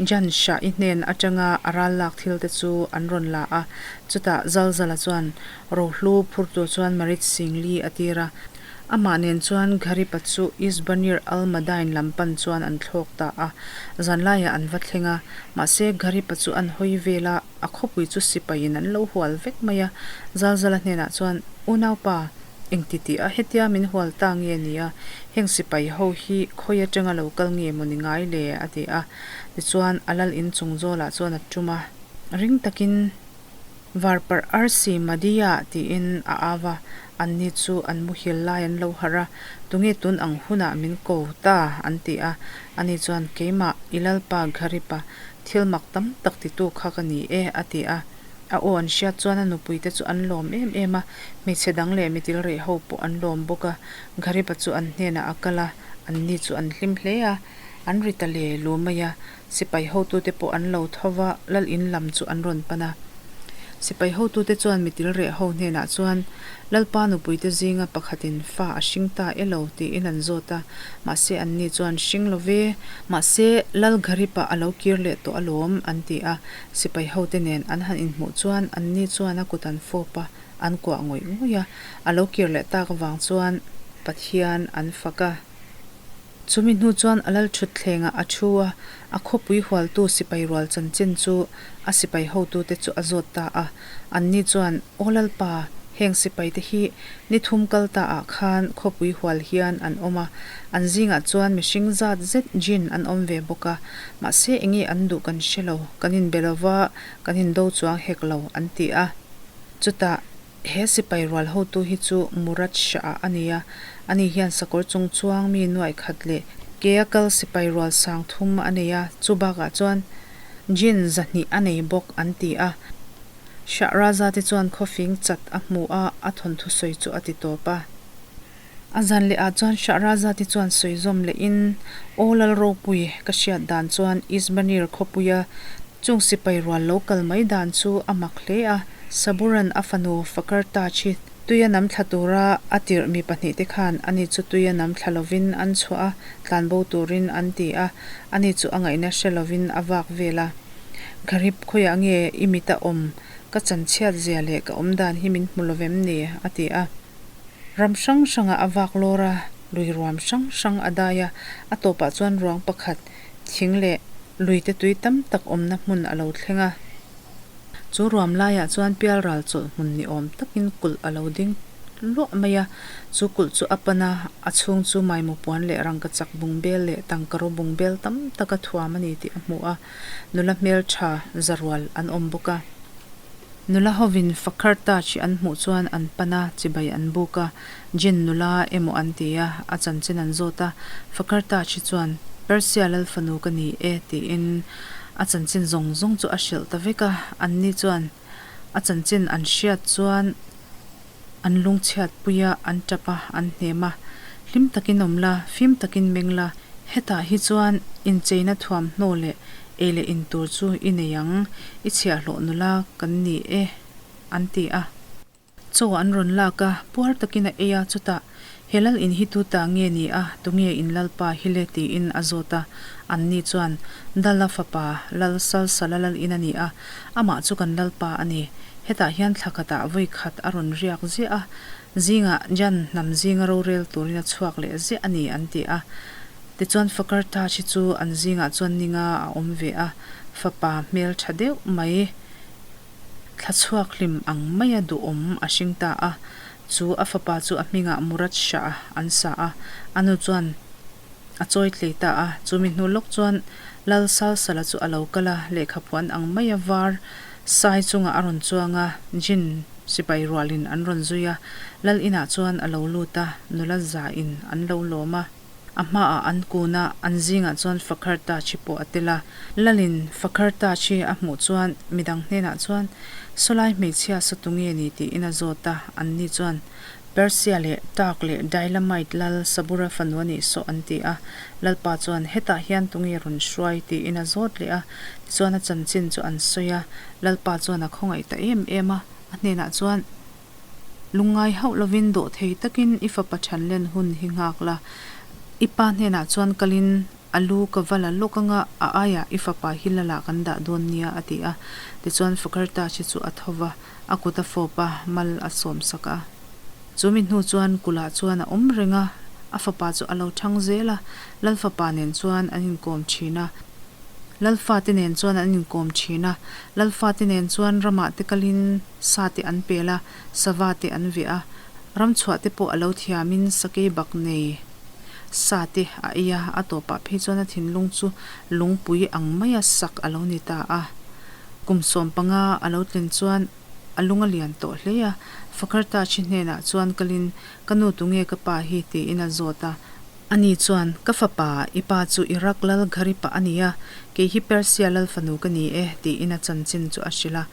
Jan Shah-i hnen atanga a ral lak thil te chu an rawn la a. Chutah Zalzala chuan rohlu phur tur chuan Marit Singli a tir a. Amah nen chuan Gharipa chu Isbanir al-Madain lam pan chuan an thlawk ta a. Zanlaiah an va thleng a, mahse Gharipa chu an hawi vel a, a khawpui chu sipaiin an lo hual vek mai a. Zalzala hnenah chuan, Unaupa, Engti tih a hetia min hual ta nge nia, heng sipai ho hi khawi atanga lo kal nge maw ni ngai le? a ti a. Tichuan a lal in chung zawlah chuan a tum a, ring takin Varparh arsi Madia tiin a au a, anni chu an muhil lai an lo harh a, tunge tun ang hunah min ko ta? an ti a. Ani chuan Keimah, i lalpa Gharipa, thil mak tam tak titu kha ka ni e, a ti a. A aw an hriat chuan a nupuite chu an lawm em em a, hmeichhe dang leh mitil reh ho pawh an lawm bawk a. Gharipa chu an hnenah a kal a, anni chu an hlim hle a, an ri ta le lu mai a. Sipai hotute pawh an lo tho va, lal in lam chu an rawn pan a. Sipai hotute chuan mitil reh ho hnenah chuan, Lalpa nupuite zinga pakhatin fa a hring ta e lo, tiin an zawt a. Mahse anni chuan, Hring lo ve, mahse Lal Gharipa a lo kir leh tawh alawm, an ti a. Sipai hote nen an han inhmuh chuan anni chuan a kut an fawp a, an kuah ngawih ngawih a. A lo kir leh tak avang chuan Pathian an fak a. Chumi hnu chuan a lal thutthlengah a thu a, a khawpui hualtu sipai rual chanchin chu a sipai hotute chu a zawt ta a. Anni chuan, Aw Lalpa, heng sipaite hi ni thum kal ta ah khan khawpui hual hian an awm a, an zingah chuan mihring zat zet jinn an awm ve bawk a, mahse enge an duh kan hre lo, kan inbe lo va, kan indo chuang hek lo, an ti a. Chutah. He sipai rual hotu hi chu Murad Shah-a a ni a, ani hian sakawr chung chuang mi nuaih khat leh kea kal sipai rual sang thum a nei a, chu bakah chuan Jinn 200 a nei bawk an ti a. Shah Raza te chuan khawfing chat a hmu a, a thawnthu sawi chu a ti tawp a. A zan leh ah chuan Shah Raza te chuan sawi zawm leh in, Aw Lal Ropui, ka hriat dan chuan Isbanir khawpuia chung sipai rual lo kal mai dan chu a mak hle a, Saburan a fanu Fakar Taj hi tuia nam thla tura a tirh mi pahnihte khan ani chu tuia nam thla lovin an chhuah a, tlanbo turin an ti a, ani chu a ngaihna hre lovin a vak vel a. Gharib, khawiah nge i mit a awm? Ka chanchhiat zia leh ka awmdan hi min hmu lovem ni? a ti a. Ram hrang hrangah a vak lawr a, lui ruam hrang hrang a dai a, a tawpah chuan ruang pakhat, thing leh luite tui tam tak awmna hmun a lo thleng a. Chu ruam laiah chuan pialral chawlh hmun ni awm takin kulh a lo ding luah mai a, chu kulh chu a pan a, a chhung chu maimaw puan leh rangkachak bungbel leh tangkaraw bungbel tam taka thuam a ni tih a hmu a, nula hmeltha zarual an awm bawk a. Nula hovin Fakhar Taj an hmuh chuan an pan a, chibai an buk a, Jinn nula emaw an ti a, a chanchin an zawt a, Fakhar Taj hi chuan Persia lal fanu ka ni e tiin a chanchin zawng zawng chu a hrilh ta vek a, anni chuan a chanchin an hriat chuan an lungchhiat pui a, an tap a, an hnem a, Hlim takin awm la, fim takin meng la, hetah hi chuan incheina thuamhnaw leh Ei leh in tur chu i nei ang, i chhiahhlawh nula kan ni e, an ti a. Chaw an rawn lak a, puar takin a ei a, chutah, He lal in hi tu ta nge ni a, tunge in lalpa hi le tiin a zawt a. Anni chuan, Dala fapa, Lal Salsala lal in a ni a, amah chu kan lalpa a ni. Hetah hian thla khatah vawi khat a rawn riak ziah a, zingah Jan hnam zinga rorel turin a chhuak leh ziah a ni, an ti a. Tichuan Fakar Taj hi chu an zingah chuan ninga a awm ve a, fapa hmel tha deuh mai, thla chhuak hlim ang maia duhawm a hring ta a. Chu a fapa chu a hmingah Murad Shah an sa a, a nu chuan a chawi tlei ta a. Chumi hnu lawk chuan Lal Salsala chu a lo kal a, lehkhapuan ang maia var sai chungah a rawn chuang a, Jinn sipai rualin an rawn zui a, Lal inah chuan a lo lut a, nula zain an lo lawm a. A hmaah an kun a, an zingah chuan Fakhar Taj hi pawh a tel a. Lalin Fakhar Taj hi a hmuh chuan midang hnenah chuan, Sawlai hmeichhia saw tu nge ni? tiin a zawt a. Anni chuan, Persia leh Turk leh Dailamite lal Sabura fanu a nih saw an ti a. Lalpa chuan, Hetah hian tu nge rawn hruai? tiin a zawt leh a. Tichuan a chanchin chu an sawi a. Lalpa chuan a khawngaih ta em em a, a hnenah chuan, Lungngai hauh lovin dawh thei takin i fapa than len hun hi nghak la. I pa hnenah chuan kalin a lu ka va la lawk anga a aiah i fapa hi lalah kan dah dawn nia a ti a. Tichuan Fakartachi chu a tho va, a kut a fawp a, mal a sawm sak a. Chu mi hnu chuan kulhah chuan a awm reng a, a fapa chu a lo thang zel a, Lal fapa nen chuan an inkawm thin a. Lalfate nen chuan an inkawm thin a, Lalfate nen chuan ramah te kalin sa te an pel a, sava te an veh a, ramchhuah te pawh a lo thiamin sakei bak nei sa te a ei a, a tawpah phei chuan a thinlung chu lungpui ang maia sak a lo ni ta a. Kum 15 a lo tlin chuan a lung a lian tawh hle a, Fakhartachi hnenah chuan kalin, Ka nu tunge ka pa hi? tiin a zawt a. Ani chuan, Ka fapa, i pa chu Iraq lal Gharipa a ni a, kei hi Persia lal fanu ka ni e, tiin a chanchin chu a hrilh a.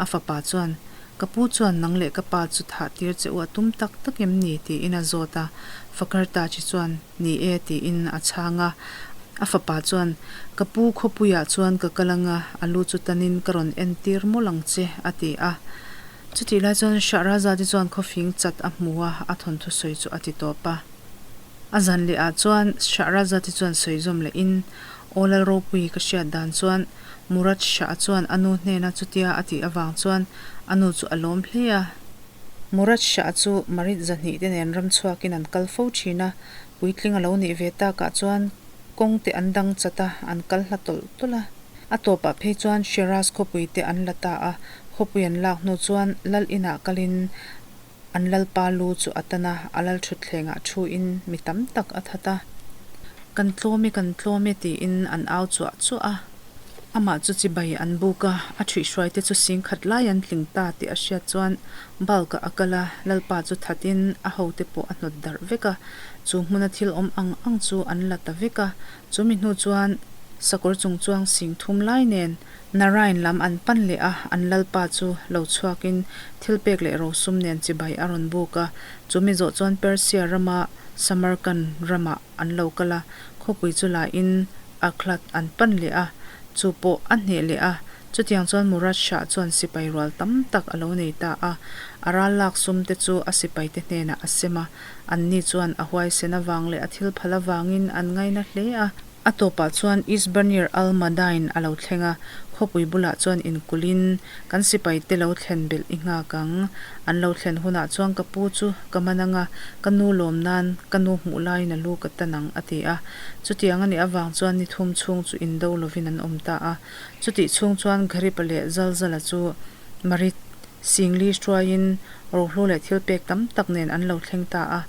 A fapa chuan, Ka pu chuan nang leh ka pa chu thah tir che u a tum tak tak em ni? tiin a zawt a. Fakartachi chuan, Ni e, tiin a chhang a. A fapa chuan, Ka pu khawpuiah chuan ka kal anga, a lu chu tanin ka rawn entir mawlh ang che, a ti a. Chutih lai chuan Shahrazadi chuan khawfing chat a hmu a, a thawnthu sawi chu a ti tawp a. A zan leh ah chuan Shahrazad-i chuan sawi zawm leh in, Aw Lal Ropui ka hriat dan chuan Murad Shah chuan a nu hnena chutia a tih avang chuan a nu chu a lawm hle a. Murad Shah chu Marid 200 te nen ram chhuak in an kal fo thin a, puitling a lo nih ve tak ah chuan kawng te an dang chat a, an kal hla tawlh tawlh a. A tawpah phei chuan Shiraz khawpui te an la ta a, khawpui an lak hnu chuan Lal inah kal in An lalpa lu chu a tan a, a lal thutthlengah thuin mi tam tak a that a. Kan tlawm e, kan tlawm e tiin an au chuah chuah a. Amah chu chibai an buk a, a ṭhuihhruaite chu singkhat lai an tling ta tih a hriat chuan Balk-ah a kal a, Lalpa chu thatin a hote pawh a hnawt darh vek a, chu hmuna thil awm ang ang chu an la ta vek a. Chu mi hnu chuan sakawr chungchuang sing thum lai nen Narain lam an pan leh a, an Lalpa chu lo chhuakin thil pek leh rosum nen chibai a rawn buk a. Chu mi zawh chuan Persia rama Samarkand ramah an lo kal a, khawpui chu lahin Akhlat an pan leh a, chu pawh a hneh leh a. Chutiang chuan Murad Shah chuan sipai rual tam tak a lo nei ta a, a ral lak sum te chu a sipaite hnenah a sem a, anni chuan a huaisen avang leh a thil phal avangin an ngaina hle a. A tawpah chuan Isbanir al-Madain a lo thleng a, khawpui bulah chuan inkulhin, Kan sipaite lo thlen belh i nghak ang. An lo thlen hunah chuan ka pu chu ka man ang a, ka nu lawm nan ka nu hmuh laiin a lu ka tan ang, a ti a. Chutiang a nih avang chuan ni thum chhung chu indo lovin an awm ta a. Chutih chhung chuan Gharipa leh Zalzala chu Marit Singli hruaiin rohlu leh thil pek tam tak nen an lo thleng ta a.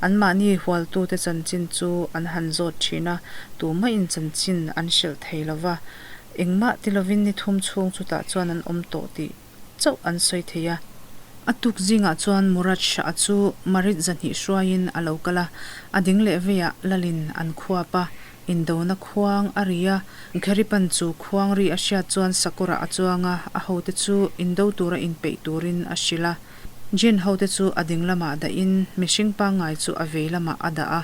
Anmahni hualtute chanchin chu an han zawt thin a, tumahin chanchin an hrilh thei lo va. Engmah ti lovin ni thum chhung chutah chuan an awm tawh tih chauh an sawi thei a. A tuk zingah chuan Murad Shah chu Marit zahnih hruaiin a lo kal a, a ding leh veiah lalin an khuap a, indona khuang a ri a. Gheripan chu khuang ri a hriat chuan sakawrah a chuang a, a hote chu indo tura inpeih turin a hrilh a. Jin hote chu a ding lamah dahin mihring pangngai chu a vei lamah a dah a,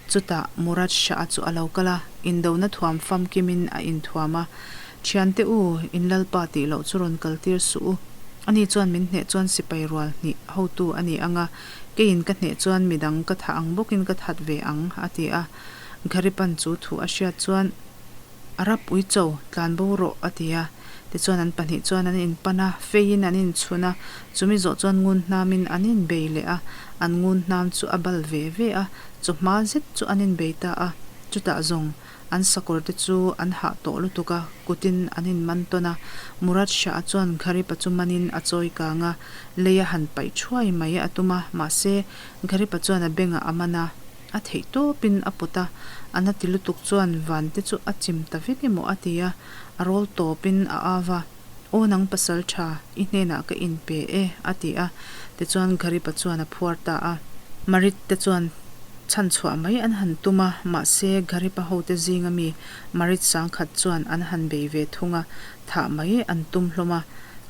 chutah Murad Shah chu a lo kal a, indona thuam famkimin a inthuam a. Thiante u, in Lalpa tih loh chu rawn kaltir suh u. Ani chuan min hneh chuan sipai rual hnih hotu a ni ang a, keiin ka hneh chuan midang ka thah ang bawkin ka that ve ang, a ti a. Gharipan chu thu a hriat chuan, Arab uicho, tlan bo rawh, a ti a. Tichuan an pahnih chuan an inpan a, feiin an inchhun a, chumi zawh chuan ngun hnamin an inbei leh a, an ngun hnam chu a bal ve ve a, chawhma zet chu an inbei ta a. Chutah zawng, An sakawr te chu an hah tawh lutuk a, kutin an in man tawn a. Murad Shah chuan Gharipa chu manin a chawi kang a, lei a han paih thuai mai a tum a, mahse, Gharipa chuan a bengah a man a, a theih tawpin a pawt a, a na ti lutuk chuan van te chu a chim ta vek emaw a ti a, a rawl tawpin a av a. Aw nang pasal tha, i hnenah ka inpe e, a ti a. Tichuan Gharipa chuan a phuar ta a. Marit te chuan chhanchhuah mai an han tum a, mahse Gharipa hote zinga mi Marit sangkhat chuan an han bei ve thung a, thah mai an tum hlawm a.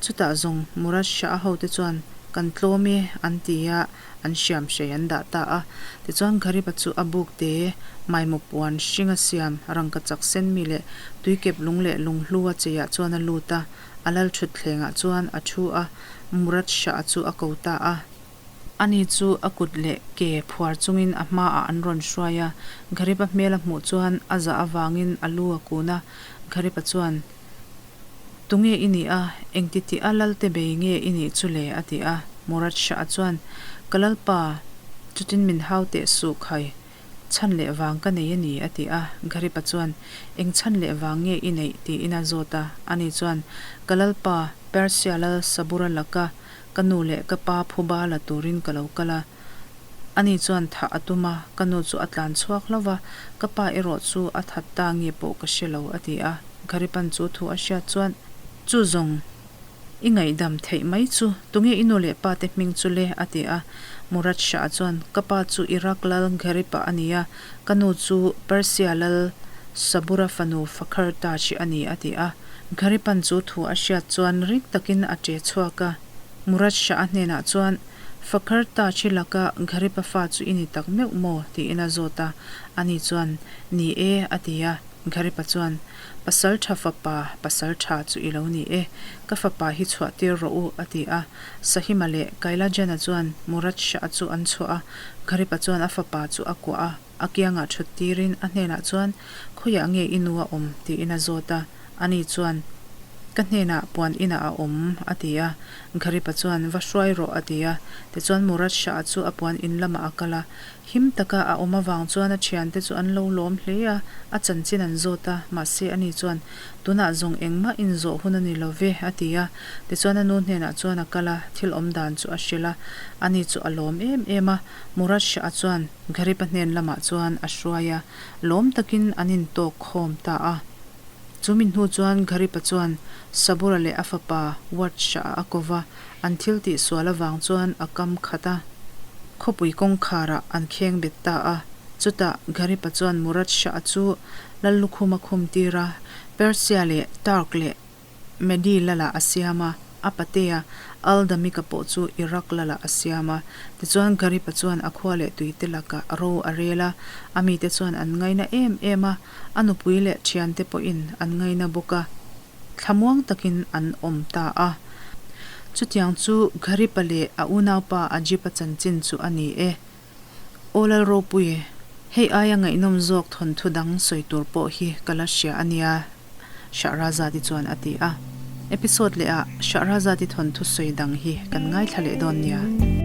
Chutah zawng Murad Shah-a hote chuan kan tlawm e an ti a, an hriam hrei an dah ta a. Tichuan Gharipa chu a buk te, maimaw puan hringa siam, rangkachak sen mi leh tuikep lung leh lunghlu a cheiah chuan a lut a, a lal thut thlengah chuan a thu a, Murad Shah-a chu a ko ta a. Ani chu a kut leh ke phuar chungin a hmaah an rawn hruai a, Gharipa hmel a hmuh chuan a zah avangin a lu a kun a, Gharipa chuan, Tunge i nih a, engti tih a Lalte bei nge i nih chu le? a ti a. Murad Shah-a chuan, Ka Lalpa, chutin min hau teh suh khai, chhan leh vang ka nei a ni, a ti a. Gharipa chuan, Eng chhan leh vang nge i neih? tiin a zawt a. Ani chuan, Ka Lalpa, Persia lal Sabura laka ka nu leh ka pa phuba la turin ka lo kal a. Ani chuan thah a tum a, ka nu chu a tlan chhuak hlauh va, ka pa erawh chu a that ta nge pawh ka hre lo, a ti a. Gharipan chu thu a hriat chuan, Chu zawng, i ngaihdam theih mai chu, tunge i nu leh pa te hming chu le? a ti a. Murad Shah chuan, Ka pa chu Iraq lal Gharipa a ni a, ka nu chu Persia lal Sabura fanu Fakhar Taj a ni, a ti a. Gharipan chu thu a hriat chuan ring takin a ṭe chhuak a. Murad Shah-a hnenah chuan, Fakhar Taj hi laka Gharipa fa chu i ni tak meuh maw? tiin a zawt a. Ani chuan, Ni e, a ti a. Gharipa chuan, Pasal tha fapa, pasal tha chu i lo ni e. Ka fapa hi chhuah tir rawh u, a ti a. Sahima leh Kailajana chuan Murad Shah chu an chhuah a. Gharipa chuan a fapa chu a kuah a. A kiangah thut tirin a hnenah chuan, Khawiah nge i nu a awm? tiin a zawt a. Ani chuan, Ka hnenah puan inah a awm, a ti a. Gharipa chuan, Va hruai rawh, a ti a. Tichuan Murad Shah-a chu a puan in lamah a kal a. Him taka a awm avang chuan a thiante chu an lo lawm hle a, a chanchin an zawt a. Mahse ani chuan, Tunah zawng engmah inzawh hun a ni lo ve, a ti a. Tichuan a nu hnenah chuan a kal a, thil awm dan chu a hrilh a. Ani chu a lawm em em a. Murad Shah-a chuan Gharipa hnen lamah chuan a hruai a, lawm takin an intawk khawm ta a. Chu mi hnu chuan Gharipa chuan Sabura leh a fapa Watsha-a a ko va, an thil tih sual avang chuan a kam khat a, khawpui kawngkharah an kheng bet ta a. Chutah Gharipa chuan Murad Shah-a chu Lallukhum a khum tir a, Persia leh Turk leh Medi lalah a siam a, a patea Al-Damika pawh chu Iraq lalah a siam a. Tichuan Gharipa chuan a khua leh tuite lakah ro a rel a, a mite chuan an ngaina em em a, a nupui leh thiante pawhin an ngaina bawk a, thlamuang takin an awm ta a. Chutiang chu Gharipa leh a unaupa Ajipa chanchin chu a ni e. Aw Lalropui, hei aia ngaihnawm zawk thawnthu dang sawi tur pawh hi ka la hria a nia, Shahrazad-i chuan a ti a. Episode leh ah Shahrazad-i thawnthu sawi dang hi kan ngaithla leh dawn nia.